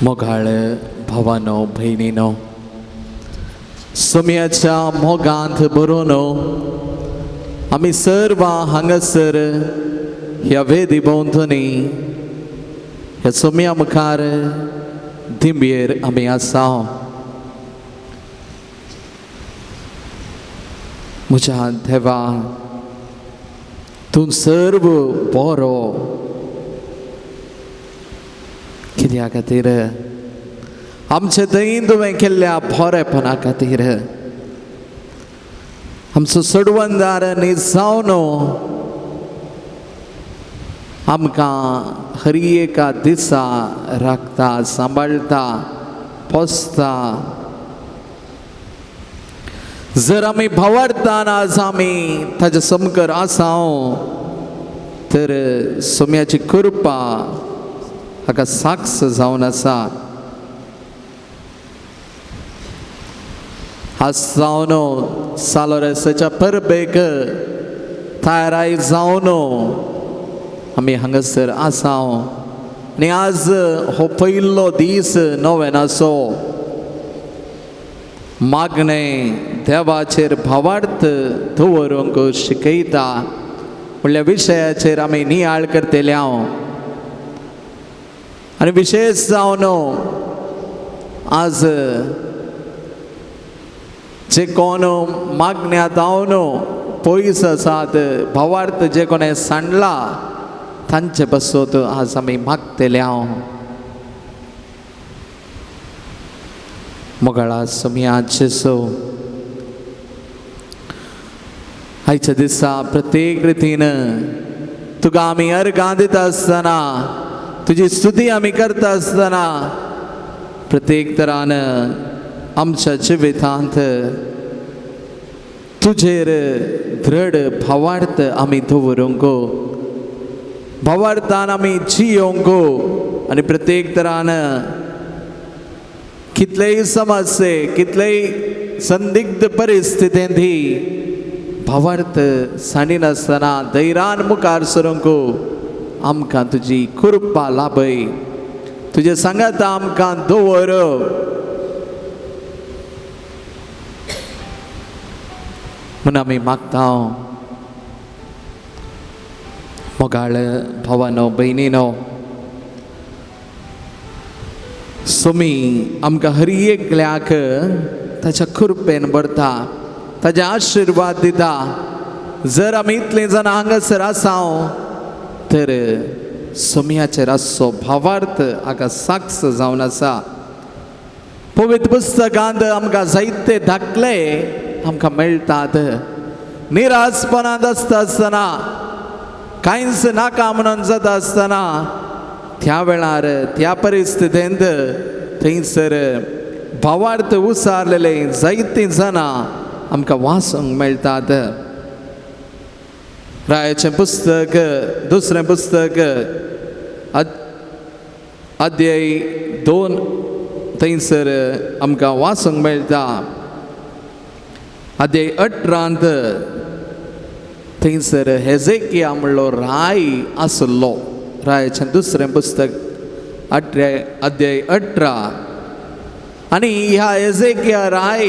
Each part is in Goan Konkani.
मोगाळ भावानो भयणीनो, सोम्याच्या मोगांत बरोवन आमी सर्व हांगासर ह्या वेदी भोंवतणी ह्या सोम्या मुखार दिंबयेर आमी आसा. म्हज्या देवा, तूं सर्व बरो कित्या खातीर आमचे थंय तुवें केल्ल्या बरेपणा खातीर आमचो सोडवणदार न्ही जावन आमकां हर एका दिसा राखता, सांबाळटा, पोसता. जर आमी भावार्थान आज आमी ताजे समकर आसा तर सोम्याची कृपा हाका साक्ष जावन आसा. आज जावन सालोरेसाच्या परबेक तयाराय जावन आमी हांगासर आसा आनी आज हो पयलो दीस नोवेनाचो. मागणें देवाचेर भावार्थ दवरूंक शिकयता म्हणल्या विशयाचेर आमी नियाळ करतले हांव. आनी विशेश जावन आज जे कोण मागण्या जावन पयस आसात, भावार्थ जे कोणें सांडला तांचे पासत आज आमी मागतले हांव. मोगाळा सोम्या जेजू, आयच्या दिसा प्रत्येक रितीन तुका आमी अर्गां दिता आसतना, तुजी स्तुती आमी करता आसतना प्रत्येक तरान आमच्या जिवितांत तुजेर दृढ भावार्थ आमी दवरूंक, भावार्थान आमी जियोंक आनी प्रत्येक तरान कितलेय समस्ये, कितलेय संदिग्ध परिस्थितींत भावार्थ सांडिनासतना धैर्यान मुखार सरूंक आमकां तुजी कृपा लाभय. तुजे सांगात आमकां दवर. म्हूण आमी मागता. मोगाळ भावानो भयणीनो, सोमी आमकां हर एकल्याक ताच्या कृपेन भरता, ताजे आशिर्वाद दिता. जर आमी इतलीं जाणां हांगासर आसा तर सोम्याचेर आसचो भावार्थ हाका साक्ष जावन आसा. पवित्र पुस्तकांत आमकां जायते दाखले आमकां मेळटात. निराशपणांत आसता आसतना, कांयच नाका म्हणून जाता आसतना त्या वेळार त्या परिस्थितींत थंयसर भावार्थ उसारलेले जायतीं जाणां आमकां वाचूंक मेळटात. रायाचें पुस्तक, दुसरें पुस्तक, अध्याय 2 थंयसर आमकां वाचूंक मेळटा. अध्याय 18 थंयसर हेजेकिया म्हणलो राय आसलो. रायाचें दुसरें पुस्तक अध्याय 18. आनी ह्या हेजेकिया राय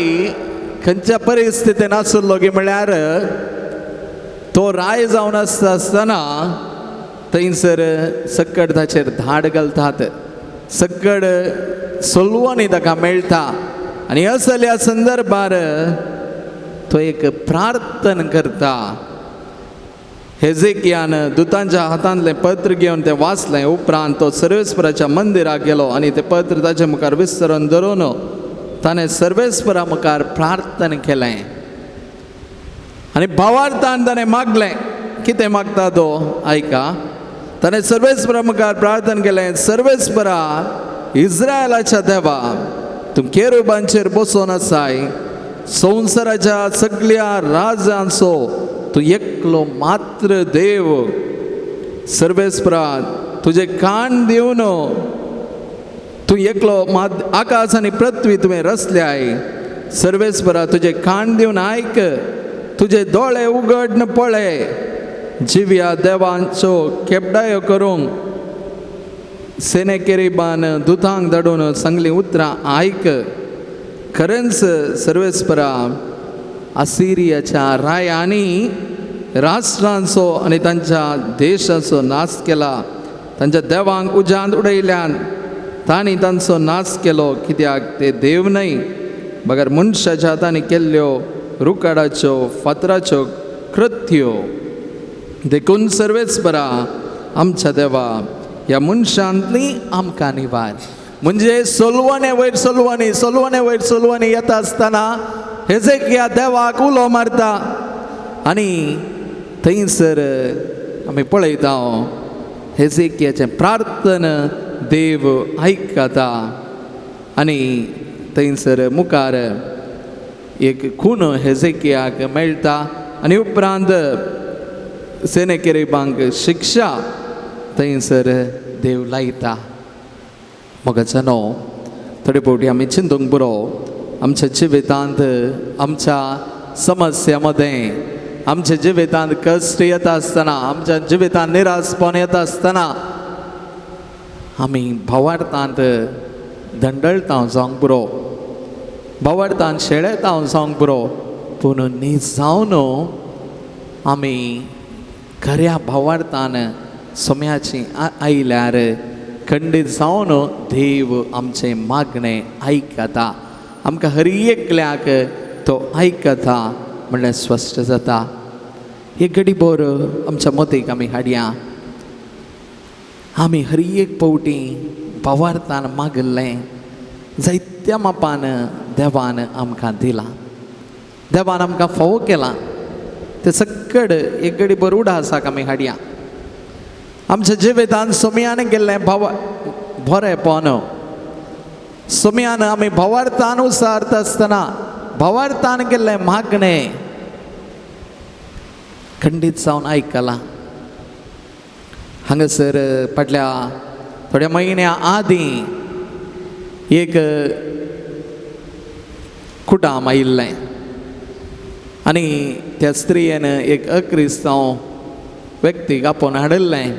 खंयच्या परिस्थितीन आसलो की म्हळ्यार तो राय जावन आसता आसतना थंयसर सक्कड ताचेर धाड घालतात, सक्कड सोलवानी ताका मेळटा. आनी असल्या संदर्भार तो एक प्रार्थना करता. हेजेकियान दुतांच्या हातांतलें पत्र घेवन तें वाचलें. उपरांत तो सर्वेस्पराच्या मंदिराक गेलो आनी तें पत्र ताचे मुखार विसरून धरून ताणें सर्वेस्परा मुखार प्रार्थना केलें आनी भावार्थान ताणें मागलें. कितें मागता तो आयका. ताणें सर्वेस्परा मुखार प्रार्थना केलें, सर्वेस्परा इस्रायलाच्या देवा, तूं केरुबांचेर बसोन आसाय, संवसाराच्या सगळ्या राजांचो तूं एकलो मात्र देव. सर्वेस्परा तुजें कान दिवन तूं एकलो मात आकाश आनी पृथ्वी तुवें रचल्याय. सर्वेस्परा तुजें कान दिवन आयक, तुजे दोळे उगड पळय, जिव्या देवांचो केपडायो करूंक सेनेकेरिबान दुतांक धाडून सांगलीं उतरां आयक, खरेंच सर्वेस्परा असिरियाच्या रायांनी राष्ट्रांचो आनी तांच्या देशाचो नाश केला, तांच्या देवांक उज्यांत उडयल्यान तांणी तांचो नाश केलो, कित्याक ते देव न्हय बगर मनशाच्या हातांनी केल्ल्यो रुकाडाच्यो फातराच्यो कृत्यो. देखून सर्वेस्परा आमच्या देवा ह्या मनशांतली आमकां निवार. म्हणजे सोलवणे वयर सोलवणी, सोलवणे वयर सोलवणी येता आसतना हेजेकिया देवाक उलो मारता आनी थंयसर आमी पळयता हेजेकियाचें प्रार्थना देव आयकता आनी थंयसर मुखार एक खून हेजेकियाक मेळटा आनी उपरांत सेनेकेरिबांक शिक्षा थंयसर देव लायता. मोगाच्यानो थोडे फावटी आमी चिंतूंक पुरो आमच्या जिवितांत आमच्या समस्या मदें आमच्या जिवितांत कश्ट येता आसतना आमच्या जिवितांत निराशपण येता आसतना आमी भावार्थांत दंडळता जावंक पुरो, भावार्थान शेळेता जावंक पुरो, पूण न्ही जावन आमी खऱ्या भावार्थान सोम्याची आयल्यार खंडीत जावन देव आमचें मागणें आयकता, आमकां हर एकल्याक तो आयकता म्हणल्यार स्पश्ट जाता. एक घडी भर आमच्या मतीक आमी हाडया, आमी हर एक फावटी भावार्थान मागिल्लें जायत्या मापान देवान आमकां दिलां, देवान आमकां फावो केलां, तें सकड एक घडी भर उडासाक आमी हाडया. आमच्या जिवितान सोम्यान गेल्लें भाव बरेंपण, सोम्यान आमी भावार्थान उसारता आसतना भावार्थान केल्लें मागणें खंडीत जावन आयकलां. हांगासर फाटल्या थोड्या म्हयन्या आदीं एक कुटाम आयिल्लें आनी त्या स्त्रियेन एक अक्रिस्तांव व्यक्तीक आपोवन हाडिल्लें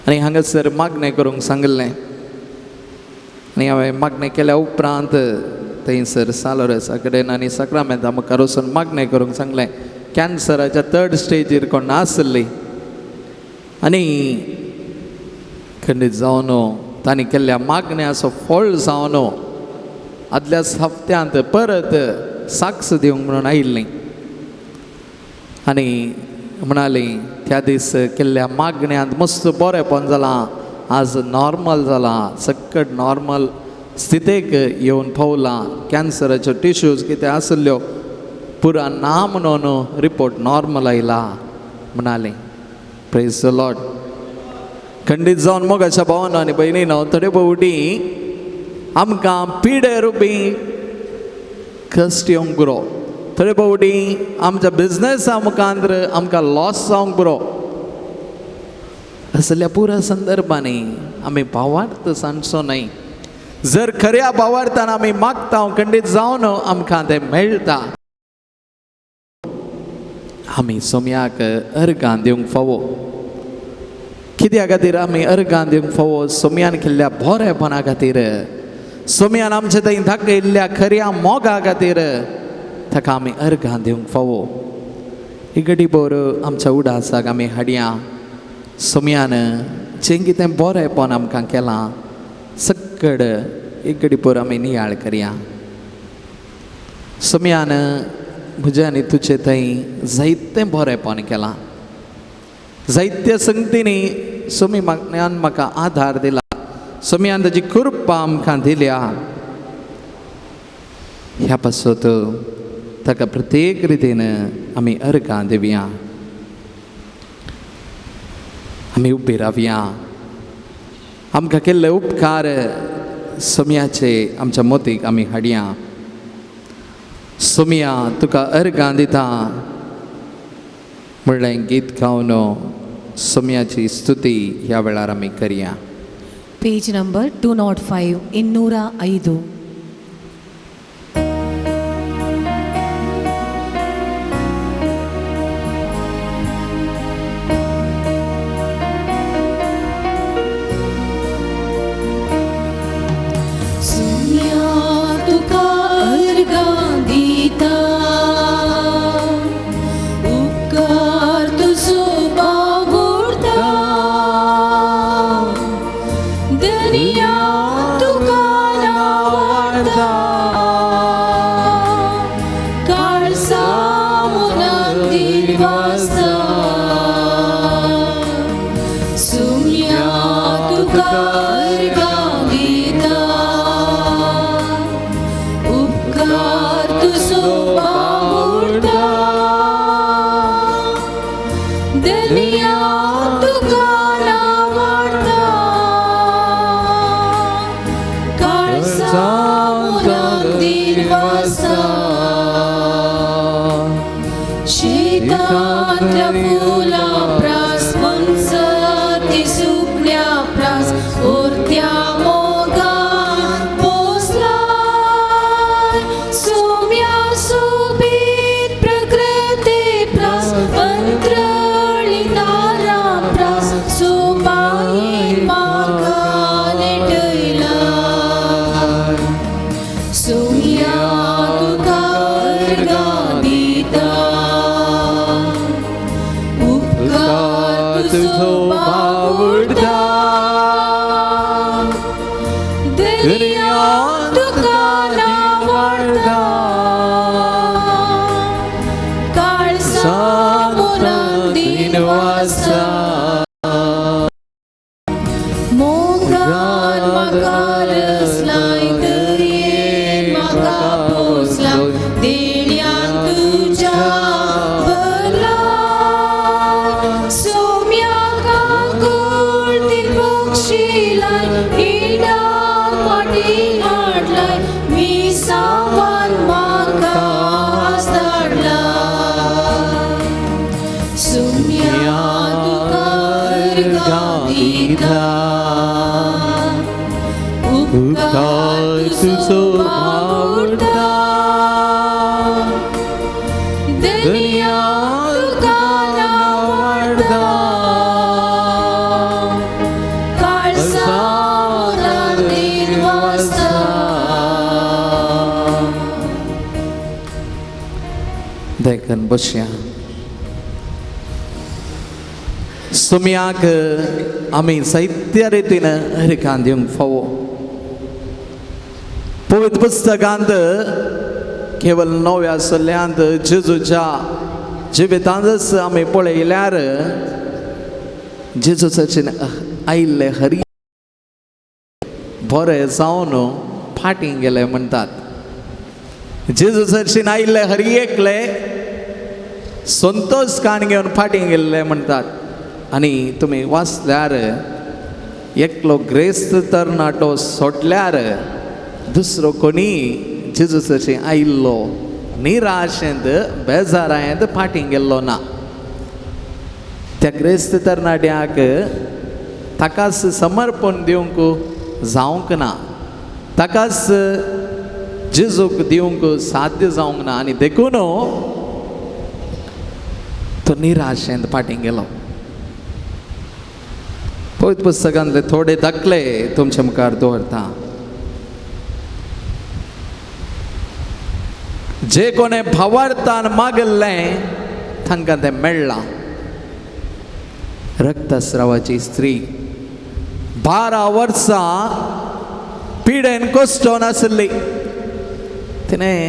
आनी हांगासर मागणें करूंक सांगिल्लें आनी हांवें मागणें केल्या उपरांत थंयसर सालोरेसा कडेन आनी साक्रामेंता मुखार वचून मागणें करूंक सांगलें. कॅन्सराच्या थर्ड स्टेजीर कोण आसली आनी खंडीत जावन तांणी केल्ल्या मागण्याचो फळ जावन आदल्याच हप्त्यांत परत साक्ष दिवंक म्हणून आयिल्लीं आनी म्हणाली त्या दीस केल्ल्या मागण्यांत मस्त बरेंपण जालां, आज नॉर्मल जालां, सक्कट नॉर्मल स्थितेक येवन पावलां, कॅन्सराच्यो टिश्यूज कितें आसल्ल्यो पुरा ना म्हणून रिपोर्ट नॉर्मल आयला म्हणाली. Praise the Lord. खंडीत जावन मोगाच्या भावान आनी भयणीनो थोडे फावटी आमकां पिडे रुपी कश्ट येवंक पुरो, थोडे फावटी आमच्या बिजनसा मुखार आमकां लॉस जावंक पुरो. असल्या पुरा संदर्भांनी आमी भावार्थ सांगचो न्हय. जर खऱ्या भावार्थान आमी मागता खंडीत जावन आमकां तें मेळटा. आमी सोम्याक अर्गां दिवंक फावो. कित्या खातीर आमी अर्गां दिवंक फावो? सोम्यान केल्ल्या बरेपणा खातीर, सोम्यान आमचे थंय दाखयल्ल्या खऱ्या मोगा खातीर ताका आमी अर्गां दिवंक फावो. ही घडी भर आमच्या उडासाक आमी हाडया सोम्यान जें कितें बरेंपण आमकां केलां सक्कड एक घडी भर आमी नियाळ करया. सोम्यान म्हजें आनी तुजें थंय जायतें बरेंपण केलां, जायत्या संगतींनी सोमी मागण्यान म्हाका आधार दिला, सोम्यान ताजी कृपा आमकां दिल्या. ह्या पासत ताका प्रत्येक रितीन आमी अर्गां दिवया, आमी उबी रावया. आमकां केल्ले उपकार सोम्याचे आमच्या मोतीक आमी हाडया. सोम्या तुका अर्गां दिता म्हणलें गीत गावन सोम्याची स्तुती ह्या वेळार आमी करया. Page number 205 205. तुका अर्गां दिता, उपकार तुजो बावुडता, दर्या तुका नावाडता, काळजा मुरांदीर वासा, शेतांतल्या फुलां प्रास, मनसती सुकण्या प्रास, उरत्या मोगान पोसलाय, सोम्या सोबीत प्रकृती प्रास, अंत्रळी तारां प्रास, सोबायेन म्हाका नेटयलाय, सोम्या तुका अर्गां दिता, उपकार तुजो बावुडता, दर्या तुका नावाडता, काळजा मुरांदीर वासा, मोगान म्हाका रचलाय, दर्येन म्हाका पोसलाय, देण्यान तुज्या भरलाय, सोम्या काकुळतीन बक्षिलाय, हिंडाक फाटीं हाडलाय, मिसावान म्हाका धाडलाय, सोम्या तुका अर्गां दिता, उपकार तुजो बावुडता, दर्या तुका नावाडता, काळजा मुरांदीर वासा. देखून बसया. सुम्याक आमी साहित्य रितीन हरिकान दिवंक फावो. पवित्र पुस्तकांत केवल नव्या सल्ल्यांत जेजूच्या जिवितांतच आमी पळयल्यार जेजूचे आयिल्ले हरी बरे जावन फाटीं गेले म्हणटात. जेजूचे आयिल्ले हरी एकले संतोष काण घेवन फाटीं गेल्ले म्हणटात. आनी तुमी वाचल्यार एकलो ग्रेस्त तरणाटो सोडल्यार दुसरो कोणी जेजूचे आयिल्लो निराशेंत बेजारायेंत फाटीं गेल्लो ना. त्या ग्रेस्त तरणाट्याक ताकाच समर्पण दिवंक जावंक ना, ताकाच जेजूक दिवंक साध्य जावंक ना आनी देखून तो निराशेंत फाटीं गेलो. पवित्र पुस्तकांतले थोडे दाखले तुमच्या मुखार दवरता. जे कोणे भावार्थान मागल्लें तांकां तें मेळ्ळां. रक्तस्रावाची स्त्री 12 वर्सां पिडेन कोश्टोन आशिल्ली, तिणें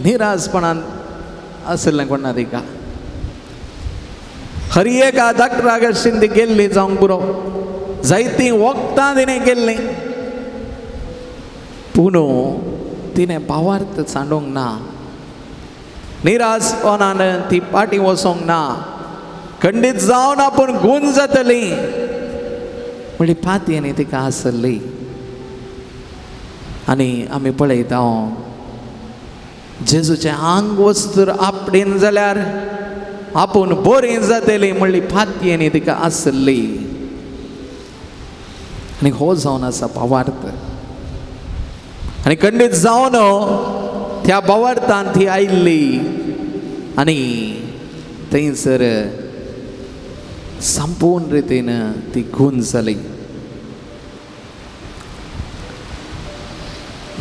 निराशपणान आशिल्लें कोणा तिका. हरी एका डॉक्टराक ती गेल्ली जावंक पुरो, जायतीं वखदां तिणें केल्लीं, पूण तिणें भावार्थ सांडूंक ना. निराशपणान ती फाटीं वचोंक ना, खंडीत जावन आपूण गूण जातली म्हणली पातयेन तिका आसली. आनी आमी पळयता जेजूचें आंग वस्त्र आपडेन जाल्यार आपूण बरी जातली म्हणली पातयेन तिका आसली. आनी हो जावन आसा भावार्थ. आनी खंडीत जावन त्या भावार्थान ती आयिल्ली आनी थंयसर संपूर्ण रितीन ती गूण जाली.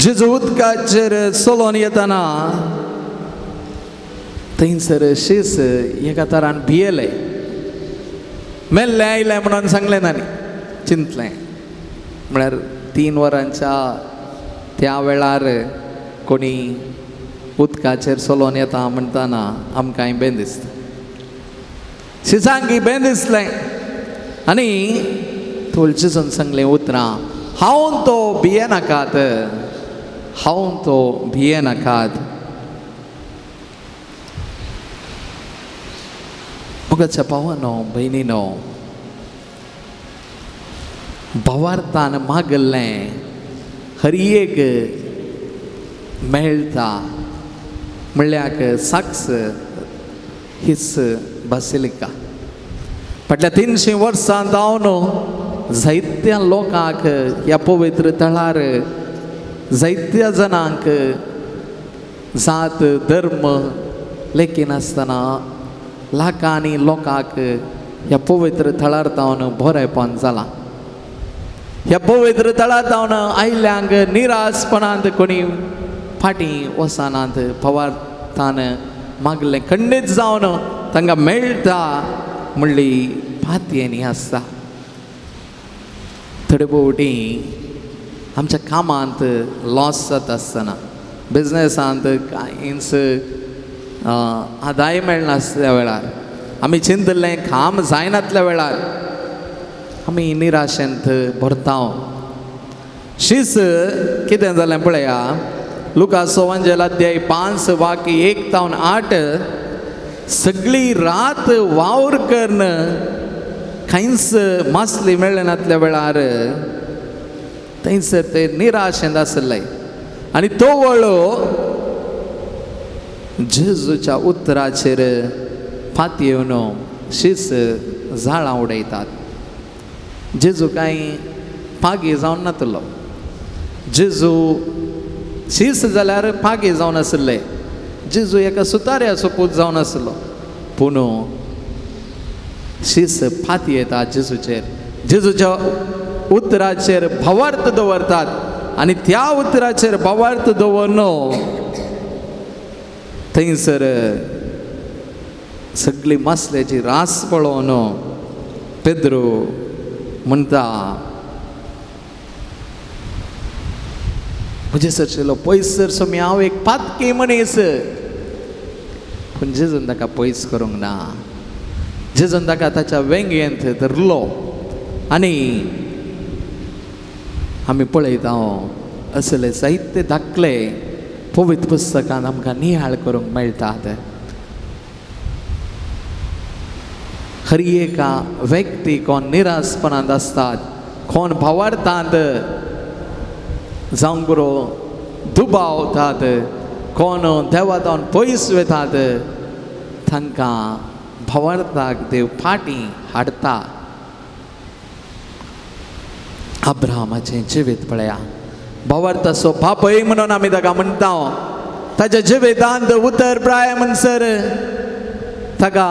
जेजू उदकाचेर चलोन येतना थंयसर शीस एका तरान भियेले, मेल्लें आयलें म्हणून सांगलें तांणी, चिंतलें. म्हळ्यार 3 वरांच्या त्या वेळार कोणी उदकाचेर चलोन येता म्हणटाना आमकांय बें दिसता, शिसांकी बें दिसलें. आनी फेथफूल जेजून सांगलें उतरां, हांव तो भियेनाकात, हांव तो भियेनाकात. मोगाच्या भावानो भयणीनो, भावार्थान मागल्लें हर एक मेळटा म्हणल्यार साक्स हीच बासिलिका. फाटल्या 300 वर्सां जावन जायत्या लोकांक ह्या पवित्र थळार जायत्या जाणांक जात धर्म लेखिनासतना लाखांनी लोकांक ह्या पवित्र थळार जावन बरेपण जालां. ह्या पवित्र थळार जावन आयल्यांक निराशपणांत कोणी फाटीं वचनात, पवार्थान मागलें खंडीत जावन तांकां मेळटा म्हणली पातयेनी आसता. थोडे भोवटी आमच्या कामांत लॉस जाता आसतना, बिजनेसांत कांयच आदाय मेळनासल्या वेळार, आमी चिंतलें काम जायनातल्या वेळार आमी निराशेंत भरता. शीस कितें जालें पळया, लुकास वांजेल अध्याय 5 वाक्य 1 तावन 8, सगळी रात वावर करून कांयच मासली मेळ्ळें नातल्या वेळार थंयसर ते निराशेंत आसले. आनी तो वळो जेजूच्या उतराचेर फातयेवन शीस जाळां उडयतात. जेजू कांय पागी जावन नातलो, जेजू शीस जाल्यार पागी जावन आसले, जेजू एका सुताऱ्याचो पूत जावन आसलो, पूण शीस फाती येता जेजूचेर, जेजूच्या उतराचेर भावार्थ दवरतात आनी त्या उतराचेर भावार्थ दवरन थंयसर सगळी मासल्याची रास पळोवन पेद्रू म्हणटा, म्हजे सरशिल्लो पयस सर सोमी हांव एक पातकी मनीस. पूण जेजून ताका पयस करूंक ना, जेजून ताका ताच्या वेंगेंत धरलो. आनी आमी पळयता असले जायते दाखले पवित्र पुस्तकान आमकां नियाळ करूंक मेळटात. हर एका व्यक्ती कोण निराशपणांत आसतात, कोण भावार्थांत जावंक बरो दुबावतात, कोण देवातावन पयस वतात, तांकां भावार्थाक देव फाटीं हाडटा. अब्राहमाचें जिवीत पळया, भावार्थाचो बापय म्हणून आमी ताका म्हणटा. ताच्या जिवितांत उतर प्राय म्हणसर ताका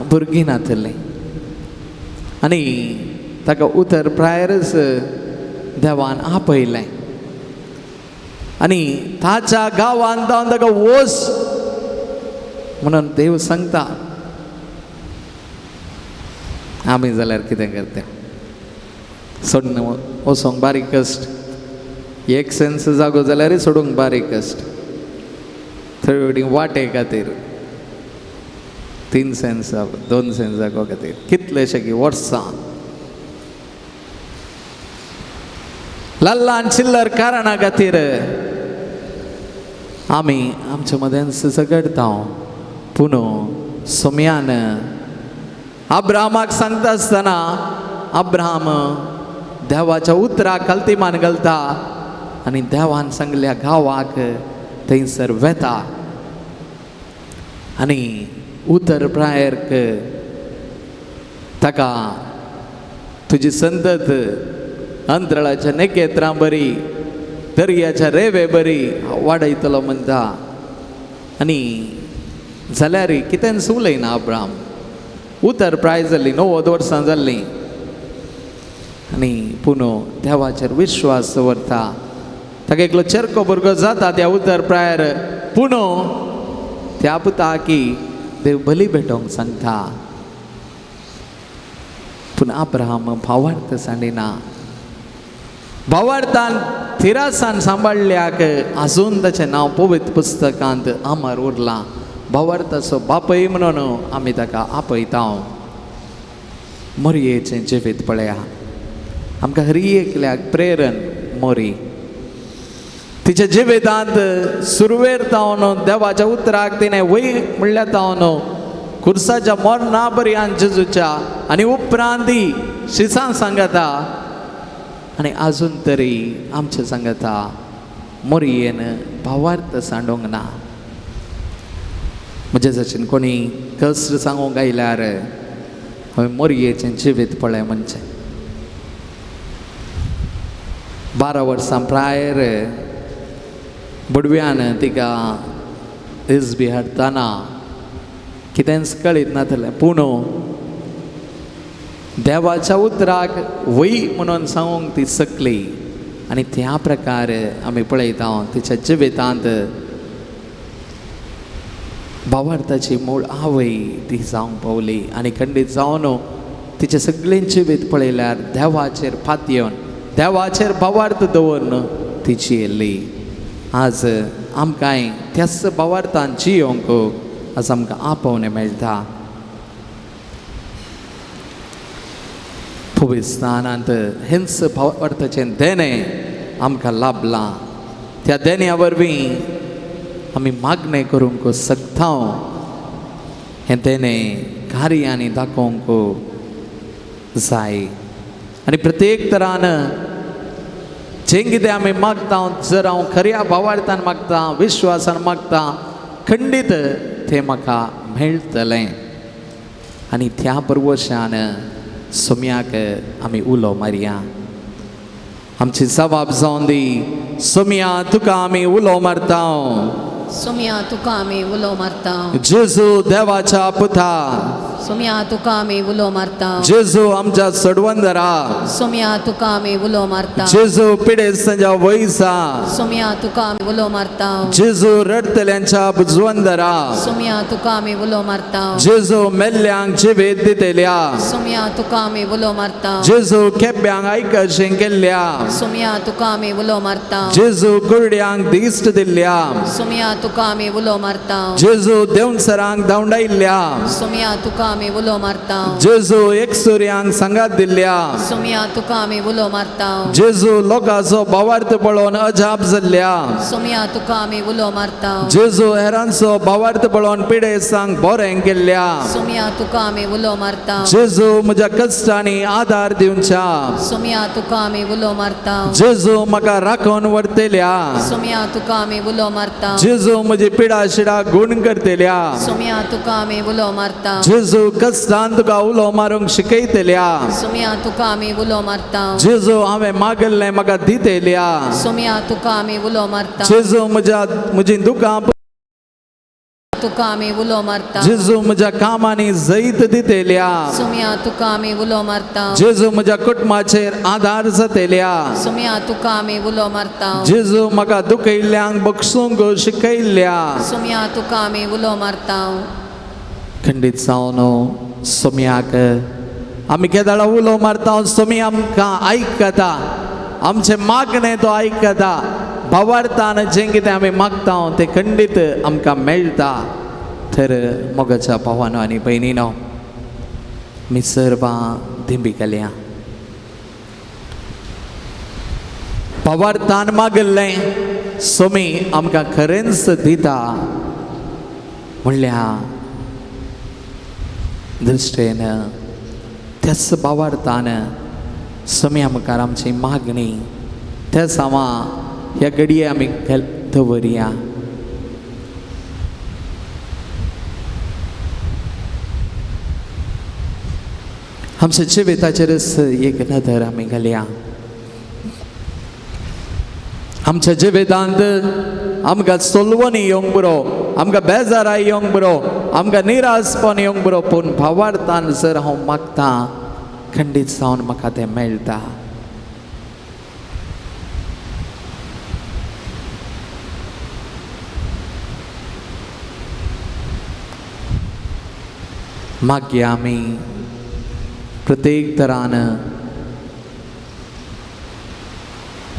भुरगीं नातलें आनी ताका उतर प्रायरच देवान आपयलें आनी ताच्या गांवांत जावन ताका वोस म्हणून देव सांगता. आमी जाल्यार कितें करता, सोडून वचोंक बारीक कश्ट, एक सेन्स जागो जाल्यारय सोडूंक बारीक कश्ट, थोडे वाटे खातीर 3 सेन्स 2 सेन्स जागो खातीर कितलेशे की वर्सां ल्हान चिल्लर कारणा खातीर आमी आमच्या मदेंच झगडता. पूण सोम्यान अब्राहमाक सांगता आसतना अब्राहम देवाच्या उतराक कल्तीमान घालता आनी देवान सांगल्या गांवाक थंयसर वेता आनी उतर प्रायर्क ताका तुजी संतत अंतराळाच्या नखेत्रां बरी दर्याच्या रेवे बरी वाडयतलो म्हणटा. आनी जाल्यार कितेंच उलयना अब्राहम. उतर प्राय जाल्ली 90 वर्सां जाल्लीं आनी पूण देवाचेर विश्वास दवरता. ताका एकलो चेरको भुरगो जाता त्या उतर प्रायर, पूण त्या पुताकी देव बली भेटोवंक सांगता. पूण अब्राहम भावार्थ सांडिना. भावार्थान थिरासान सांबाळ्ळ्याक आजून ताचें नांव पवित्र पुस्तकांत अमर उरलां. भावार्थाचो बापय म्हणून आमी ताका आपयता. मोरयेचें जिवीत पळया. आमकां हर एकल्याक प्रेरण मोरी. तिच्या जिवितांत सुरवेर तावन देवाच्या उतराक तिणें वय म्हणल्यार तावन खुर्साच्या मरणा पर्यंत जेजूच्या आनी उपरांत ती शिसां सांगता आनी आजून तरी आमचें सांगता मोरयेन भावार्थ सांडूंक ना. म्हज्या जाचेन कोणी कश्ट सांगूंक आयल्यार हांवें मोरयेचें जिवीत पळय म्हणचें 12 वर्सां प्रायर बुडव्यान तिका इजबी हाडटना कितेंच कळीत नासलें, पूण देवाच्या उतराक वय म्हणून सांगूंक ती शकली. आनी त्या प्रकार आमी पळयता तिच्या जिवितांत भावार्थाची मूळ आवय ती जावंक पावली. आनी खंडीत जावन तिचें सगळें जिवीत पळयल्यार देवाचेर फातयेवन देवाचेर भावार्थ दवरून ती जियेल्ली. आज आमकांय त्याच भावार्थान जियोंक आज आमकां आपोवणें मेळटा. पवित्रस्थानांत हेंच भावार्थाचें देणें आमकां लाभलां. त्या देण्या वरवीं आमी मागणें करूंक शकता. हें देणें कार्यांनी दाखोवंक जाय. आनी प्रत्येक तरान जें कितें आमी मागता, जर हांव खऱ्या भावार्थान मागता, विश्वासान मागता, खंडीत तें म्हाका मेळटलें. आनी त्या परवशान सोम्याक आमी उलो मारया. आमची जबाब जावन दी सोम्या तुका आमी उलो मारता. सोम्या तुका आमी उलो मारता. जेजू देवाच्या पुता. सोम्या तुका आमी उलो मारता. जेजू आमच्या सडवंदरा. सोम्या तुका आमी उलो मारता. जेजू पिडेस्तांच्या वयसा. सोम्या तुका आमी उलो मारता. जेजू रडटल्यांच्या बुजवंदरा. सोम्या तुका आमी उलो मारता. जेजू मेल्ल्यांक जिवीत दितल्या. सोम्या तुका आमी उलो मारता. जेजू केब्यांक आयकशें केल्ल्या. सोम्या तुका आमी उलो मारता. जेजू कुरड्यांक दिश्ट दिल्ल्या. सोम्या तुका आमी उलो मारता. जेजू देवसरांक धांवडायल्ल्या. सोम्या तुका आमी उलो मारता. जेजू एकसुर्यांक सांगात दिल्ल्या. सोम्या तुका आमी उलो मारता. जेजू लोकांचो भावार्थ पळोवन अजाप जाल्ल्या. सोम्या तुका आमी उलो मारता. जेजू हेरांचो भावार्थ पळोवन पिडेस्तांक बरें केल्ल्या. सोम्या तुका आमी उलो मारता. जेजू म्हज्या कश्टांनी आदार दिवच्या. सोम्या तुका आमी उलो मारता. जेजू म्हाका राखून व्हरतल्या. सोम्या तुका आमी उलो मारता. जेजू म्हजी पिडा शिडा गुण करतल्या. सोम्या तुका आमी उलो मारता. जेजू कश्टान तुका उलो मारूंक शिकयतल्या. सोम्या तुका आमी उलो मारता. जेजू हांवें मागल्लें म्हाका दितल्या. सोम्या तुका आमी उलो मारता. जेजू म्हज्या म्हजी दुकां तुका आमी उलो मारता. जेजू म्हज्या कामांनी जैत दितल्या. सोम्या तुका आमी उलो मारता. जेजू म्हज्या कुटुंबाचेर आदार जातल्या. सोम्या तुका आमी उलो मारता. जेजू म्हाका दुखयल्ल्यांक बक्षूंक शिकयल्ल्या. सोम्या तुका आमी उलो मारता. खंडीत जावन सोम्याक आमी केदाळा उलो मारता. सोमी आमकां आयकता, आमचें मागणें तो आयकता. भावार्थान जें कितें आमी मागता तें खंडीत आमकां मेळटा. तर मोगाच्या भावानो आनी भयणीनो, आमी सर्वां दिंबी घालया. भावार्थान मागल्लें सोमी आमकां खरेंच दिता म्हणल्या दृश्टेन त्याच भावार्थान सोम्या मुखार आमची मागणी त्या सामा ह्या घडये आमी दवरया. आमच्या जिविताचेरच एक नदर आमी घालया. आमच्या जिवितांत आमकां सोलवणी येवंक बरो, आमकां बेजाराय येवंक बरो, आमकां निराशपण येवंक बरो, पूण भावार्थान जर हांव मागता खंडीत जावन म्हाका तें मेळटा. मागीर आमी प्रत्येक तरान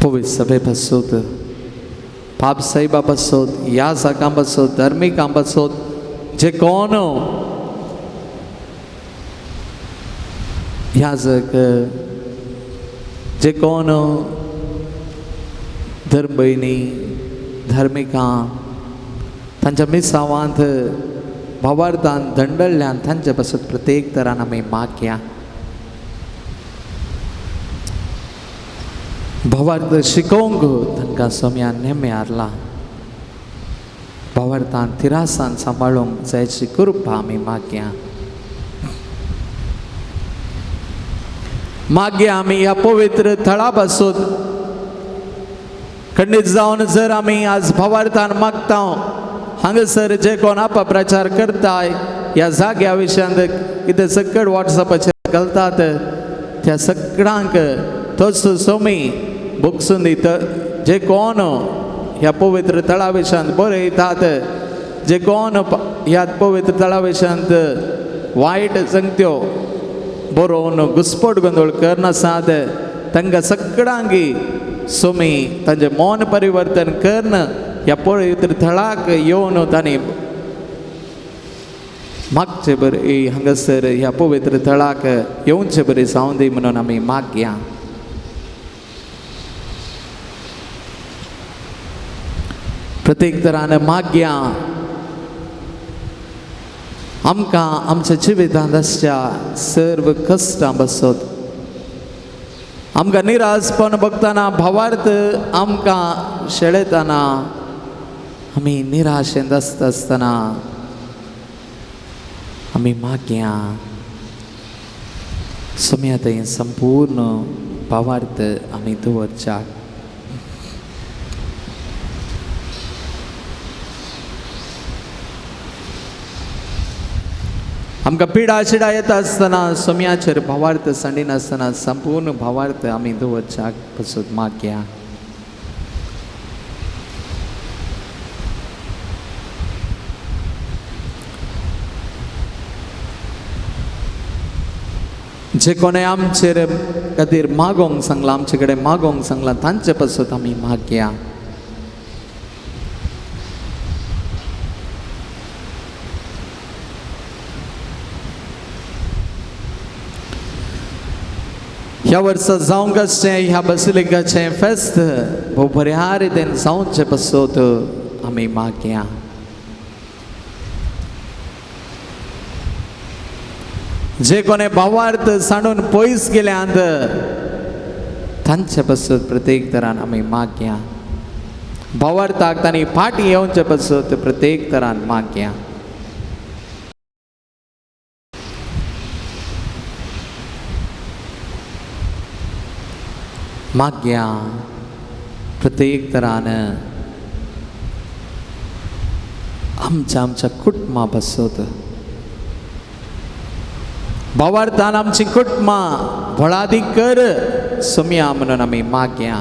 पवित्र सभे पासत, पाप साहेबा पासत, ह्या जागां पासत, धर्मिकां पासत, जे कोण याजक जे कोण धर्मभयणी धार्मिकां तांच्या मिसावांत भावार्थान दंडल्ल्यान तांचे पासत प्रत्येक तरान आमी मागया. भावार्थ शिकोवंक तांकां सोम्यान नेमे हारला. भावार्थान थिरासान सांबाळूंक जायची कृपा आमी मागया. मागया आमी ह्या पवित्र थळा पासून खंडीत जावन जर आमी आज भावार्थान मागता हांगासर जे कोण अपप्रचार करताय ह्या जाग्या विशयांत कितें सकट वॉट्सॅपाचेर घालतात त्या सगळ्यांक तोच सोमी भोगसून दित. जे कोण ह्या पवित्र थळा विशयांत बरयतात, जे कोण ह्या पवित्र थळा विशयांत वायट संगत्यो बरोवन घुस्पट गोंदळ करनासात तांकां सगळ्यांकी सोमी तांचें मन परिवर्तन करून ह्या पवित्र थळाक येवन तांणी मागचे बरी हांगासर ह्या पवित्र थळाक येवचे बरी जावं दी म्हणून आमी मागया. प्रत्येक तरान मागया आमकां आमच्या जिवितांत आसच्या सर्व कश्टां बसत आमकां निराशपण बघतना भावार्थ आमकां शेळयतना आमी निराशेंत आसता आसतना आमी मागया सोम्या थंय संपूर्ण भावार्थ आमी दवरच्याक. आमकां पिडा शिडा येता आसतना सोम्याचेर भावार्थ सांडिनासतना संपूर्ण भावार्थ आमी दवरच्याक पसून मागया. जे कोणें आमचेर खातीर मागोंक सांगलां, आमचे कडेन मागोंक सांगलां तांचे पासून आमी मागया. ह्या वर्सा जावंक आसचें ह्या बसिलिकाचें फेस्त भोव बऱ्या रितीन जावचें पासत आमी मागया. जे कोणें भावार्थ सांडून पयस गेल्यात तांचे पासत प्रत्येक तरान आमी मागया. भावार्थाक तांणी फाटीं येवचे पासत प्रत्येक तरान मागया. मागया प्रत्येक तरान आमच्या आमच्या कुटुंबा पासत भावार्थान आमची कुटुंबां भळादी कर सोम्या म्हणून आमी मागया.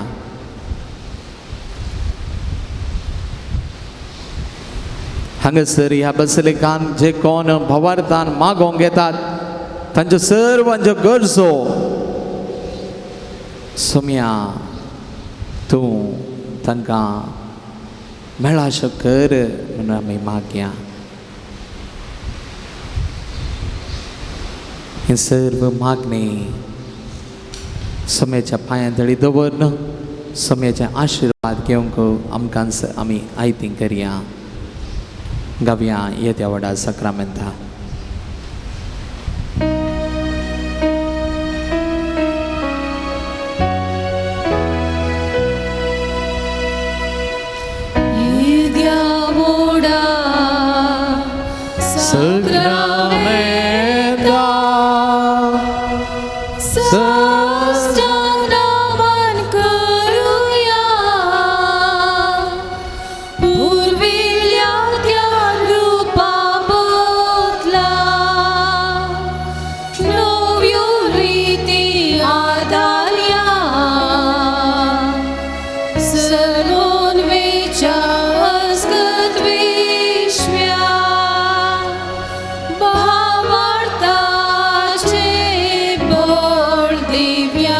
हांगासर ह्या बसलिकान जे कोण भावार्थान मागोवंक येतात तांच्यो सर्वांच्यो गरजो सोम्या तूं तांकां मेळाशो कर म्हणून आमी मागया. हे सर्व मागणी सोम्याच्या पांयां तळी दवरन सोम्याचे आशिर्वाद घेवंक आमकां आमी आयती करया. गावया येत्या व्हडा साक्रामेंता. भावार्थाचे बळ दिव्या.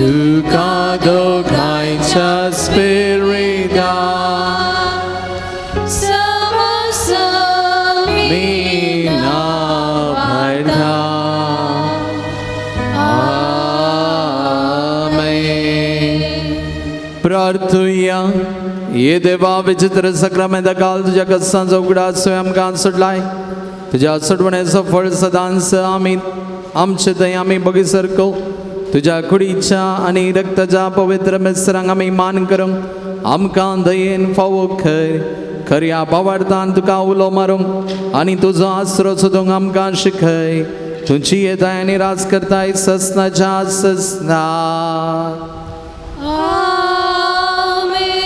तुका दोगांयच्या स्पिरिता मीना भरता. आमेन. प्रार्थुया. ये देवा, विचित्र सक्रामेंता काल तुज्या कस्तांचो उगडास तुवें आमकां सुटलाय. तुज्या सुटवणेचो फळ सदांच आमी आमचे थंय आमी बगीसरको तुज्या कुडीच्या आनी रक्ताच्या पवित्र मिस्रांक आमी मान करूंक आमकां दयेन फावो खर खऱ्या भावार्थान तुका उलो मारूंक आनी तुजो आसरो सोदूंक आमकां शिकय. तुजी येताय आनी राज करताय ससनाच्या ससना. आमेन.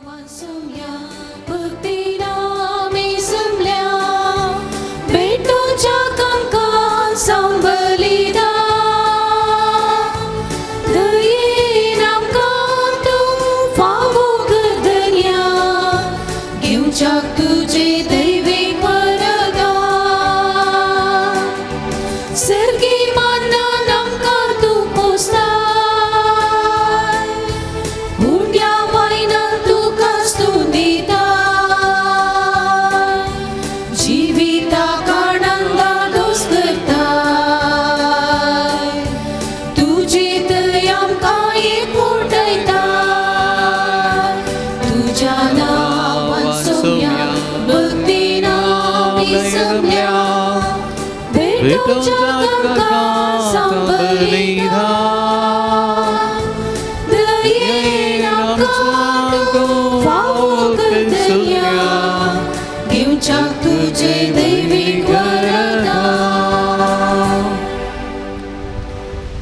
वासुम्या भक्तीना आमी जमल्या, भेटोच्या कांकां सांबलिदा. दयेन आमकां तूं फावो कर दर्या, घेवच्याक तुजे दैवीक वरदान. सर्गी मानान आमकां तूं पोसताय, उड्या वायनान तुका स्तुतिता. जिविताक आनंदा दोस करताय, तुजी थंय आमकां एकवटयता. तुज्या नांवान सोम्या भक्तीन आमी जमल्या, भेटोच्या कांकां सांबलिदा. दयेन आमकां तूं फावो कर दर्या, घेवच्याक तुजे दैवीक वरदान.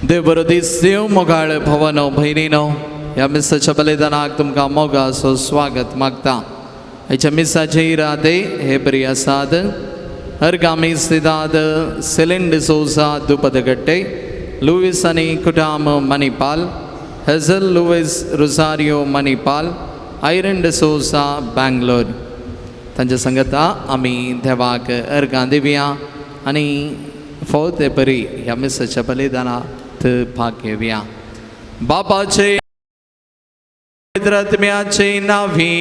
देव बरो दीस देव. मोगाळ भवनो भयणीनो, ह्या मिसाच्या बलिदानाक तुमकां मोगाचो स्वागत मागता. हेच्या मिसाचे इरादे हे बरी आसात. अर्गामी सिदाद सेलिन डिसोजा दुपदगट्टे, लुवीस आनी कुटाम मणिपाल, हेझल लुवीस रोजारियो मणिपाल, आयरन डिसोजा बँगलोर, तांच्या संगता आमी देवाक अर्गां दिवया आनी फावो ते परी ह्या मिसाच्या बलिदानात भाग घेवया. बापाचे, आत्म्याचे नावी.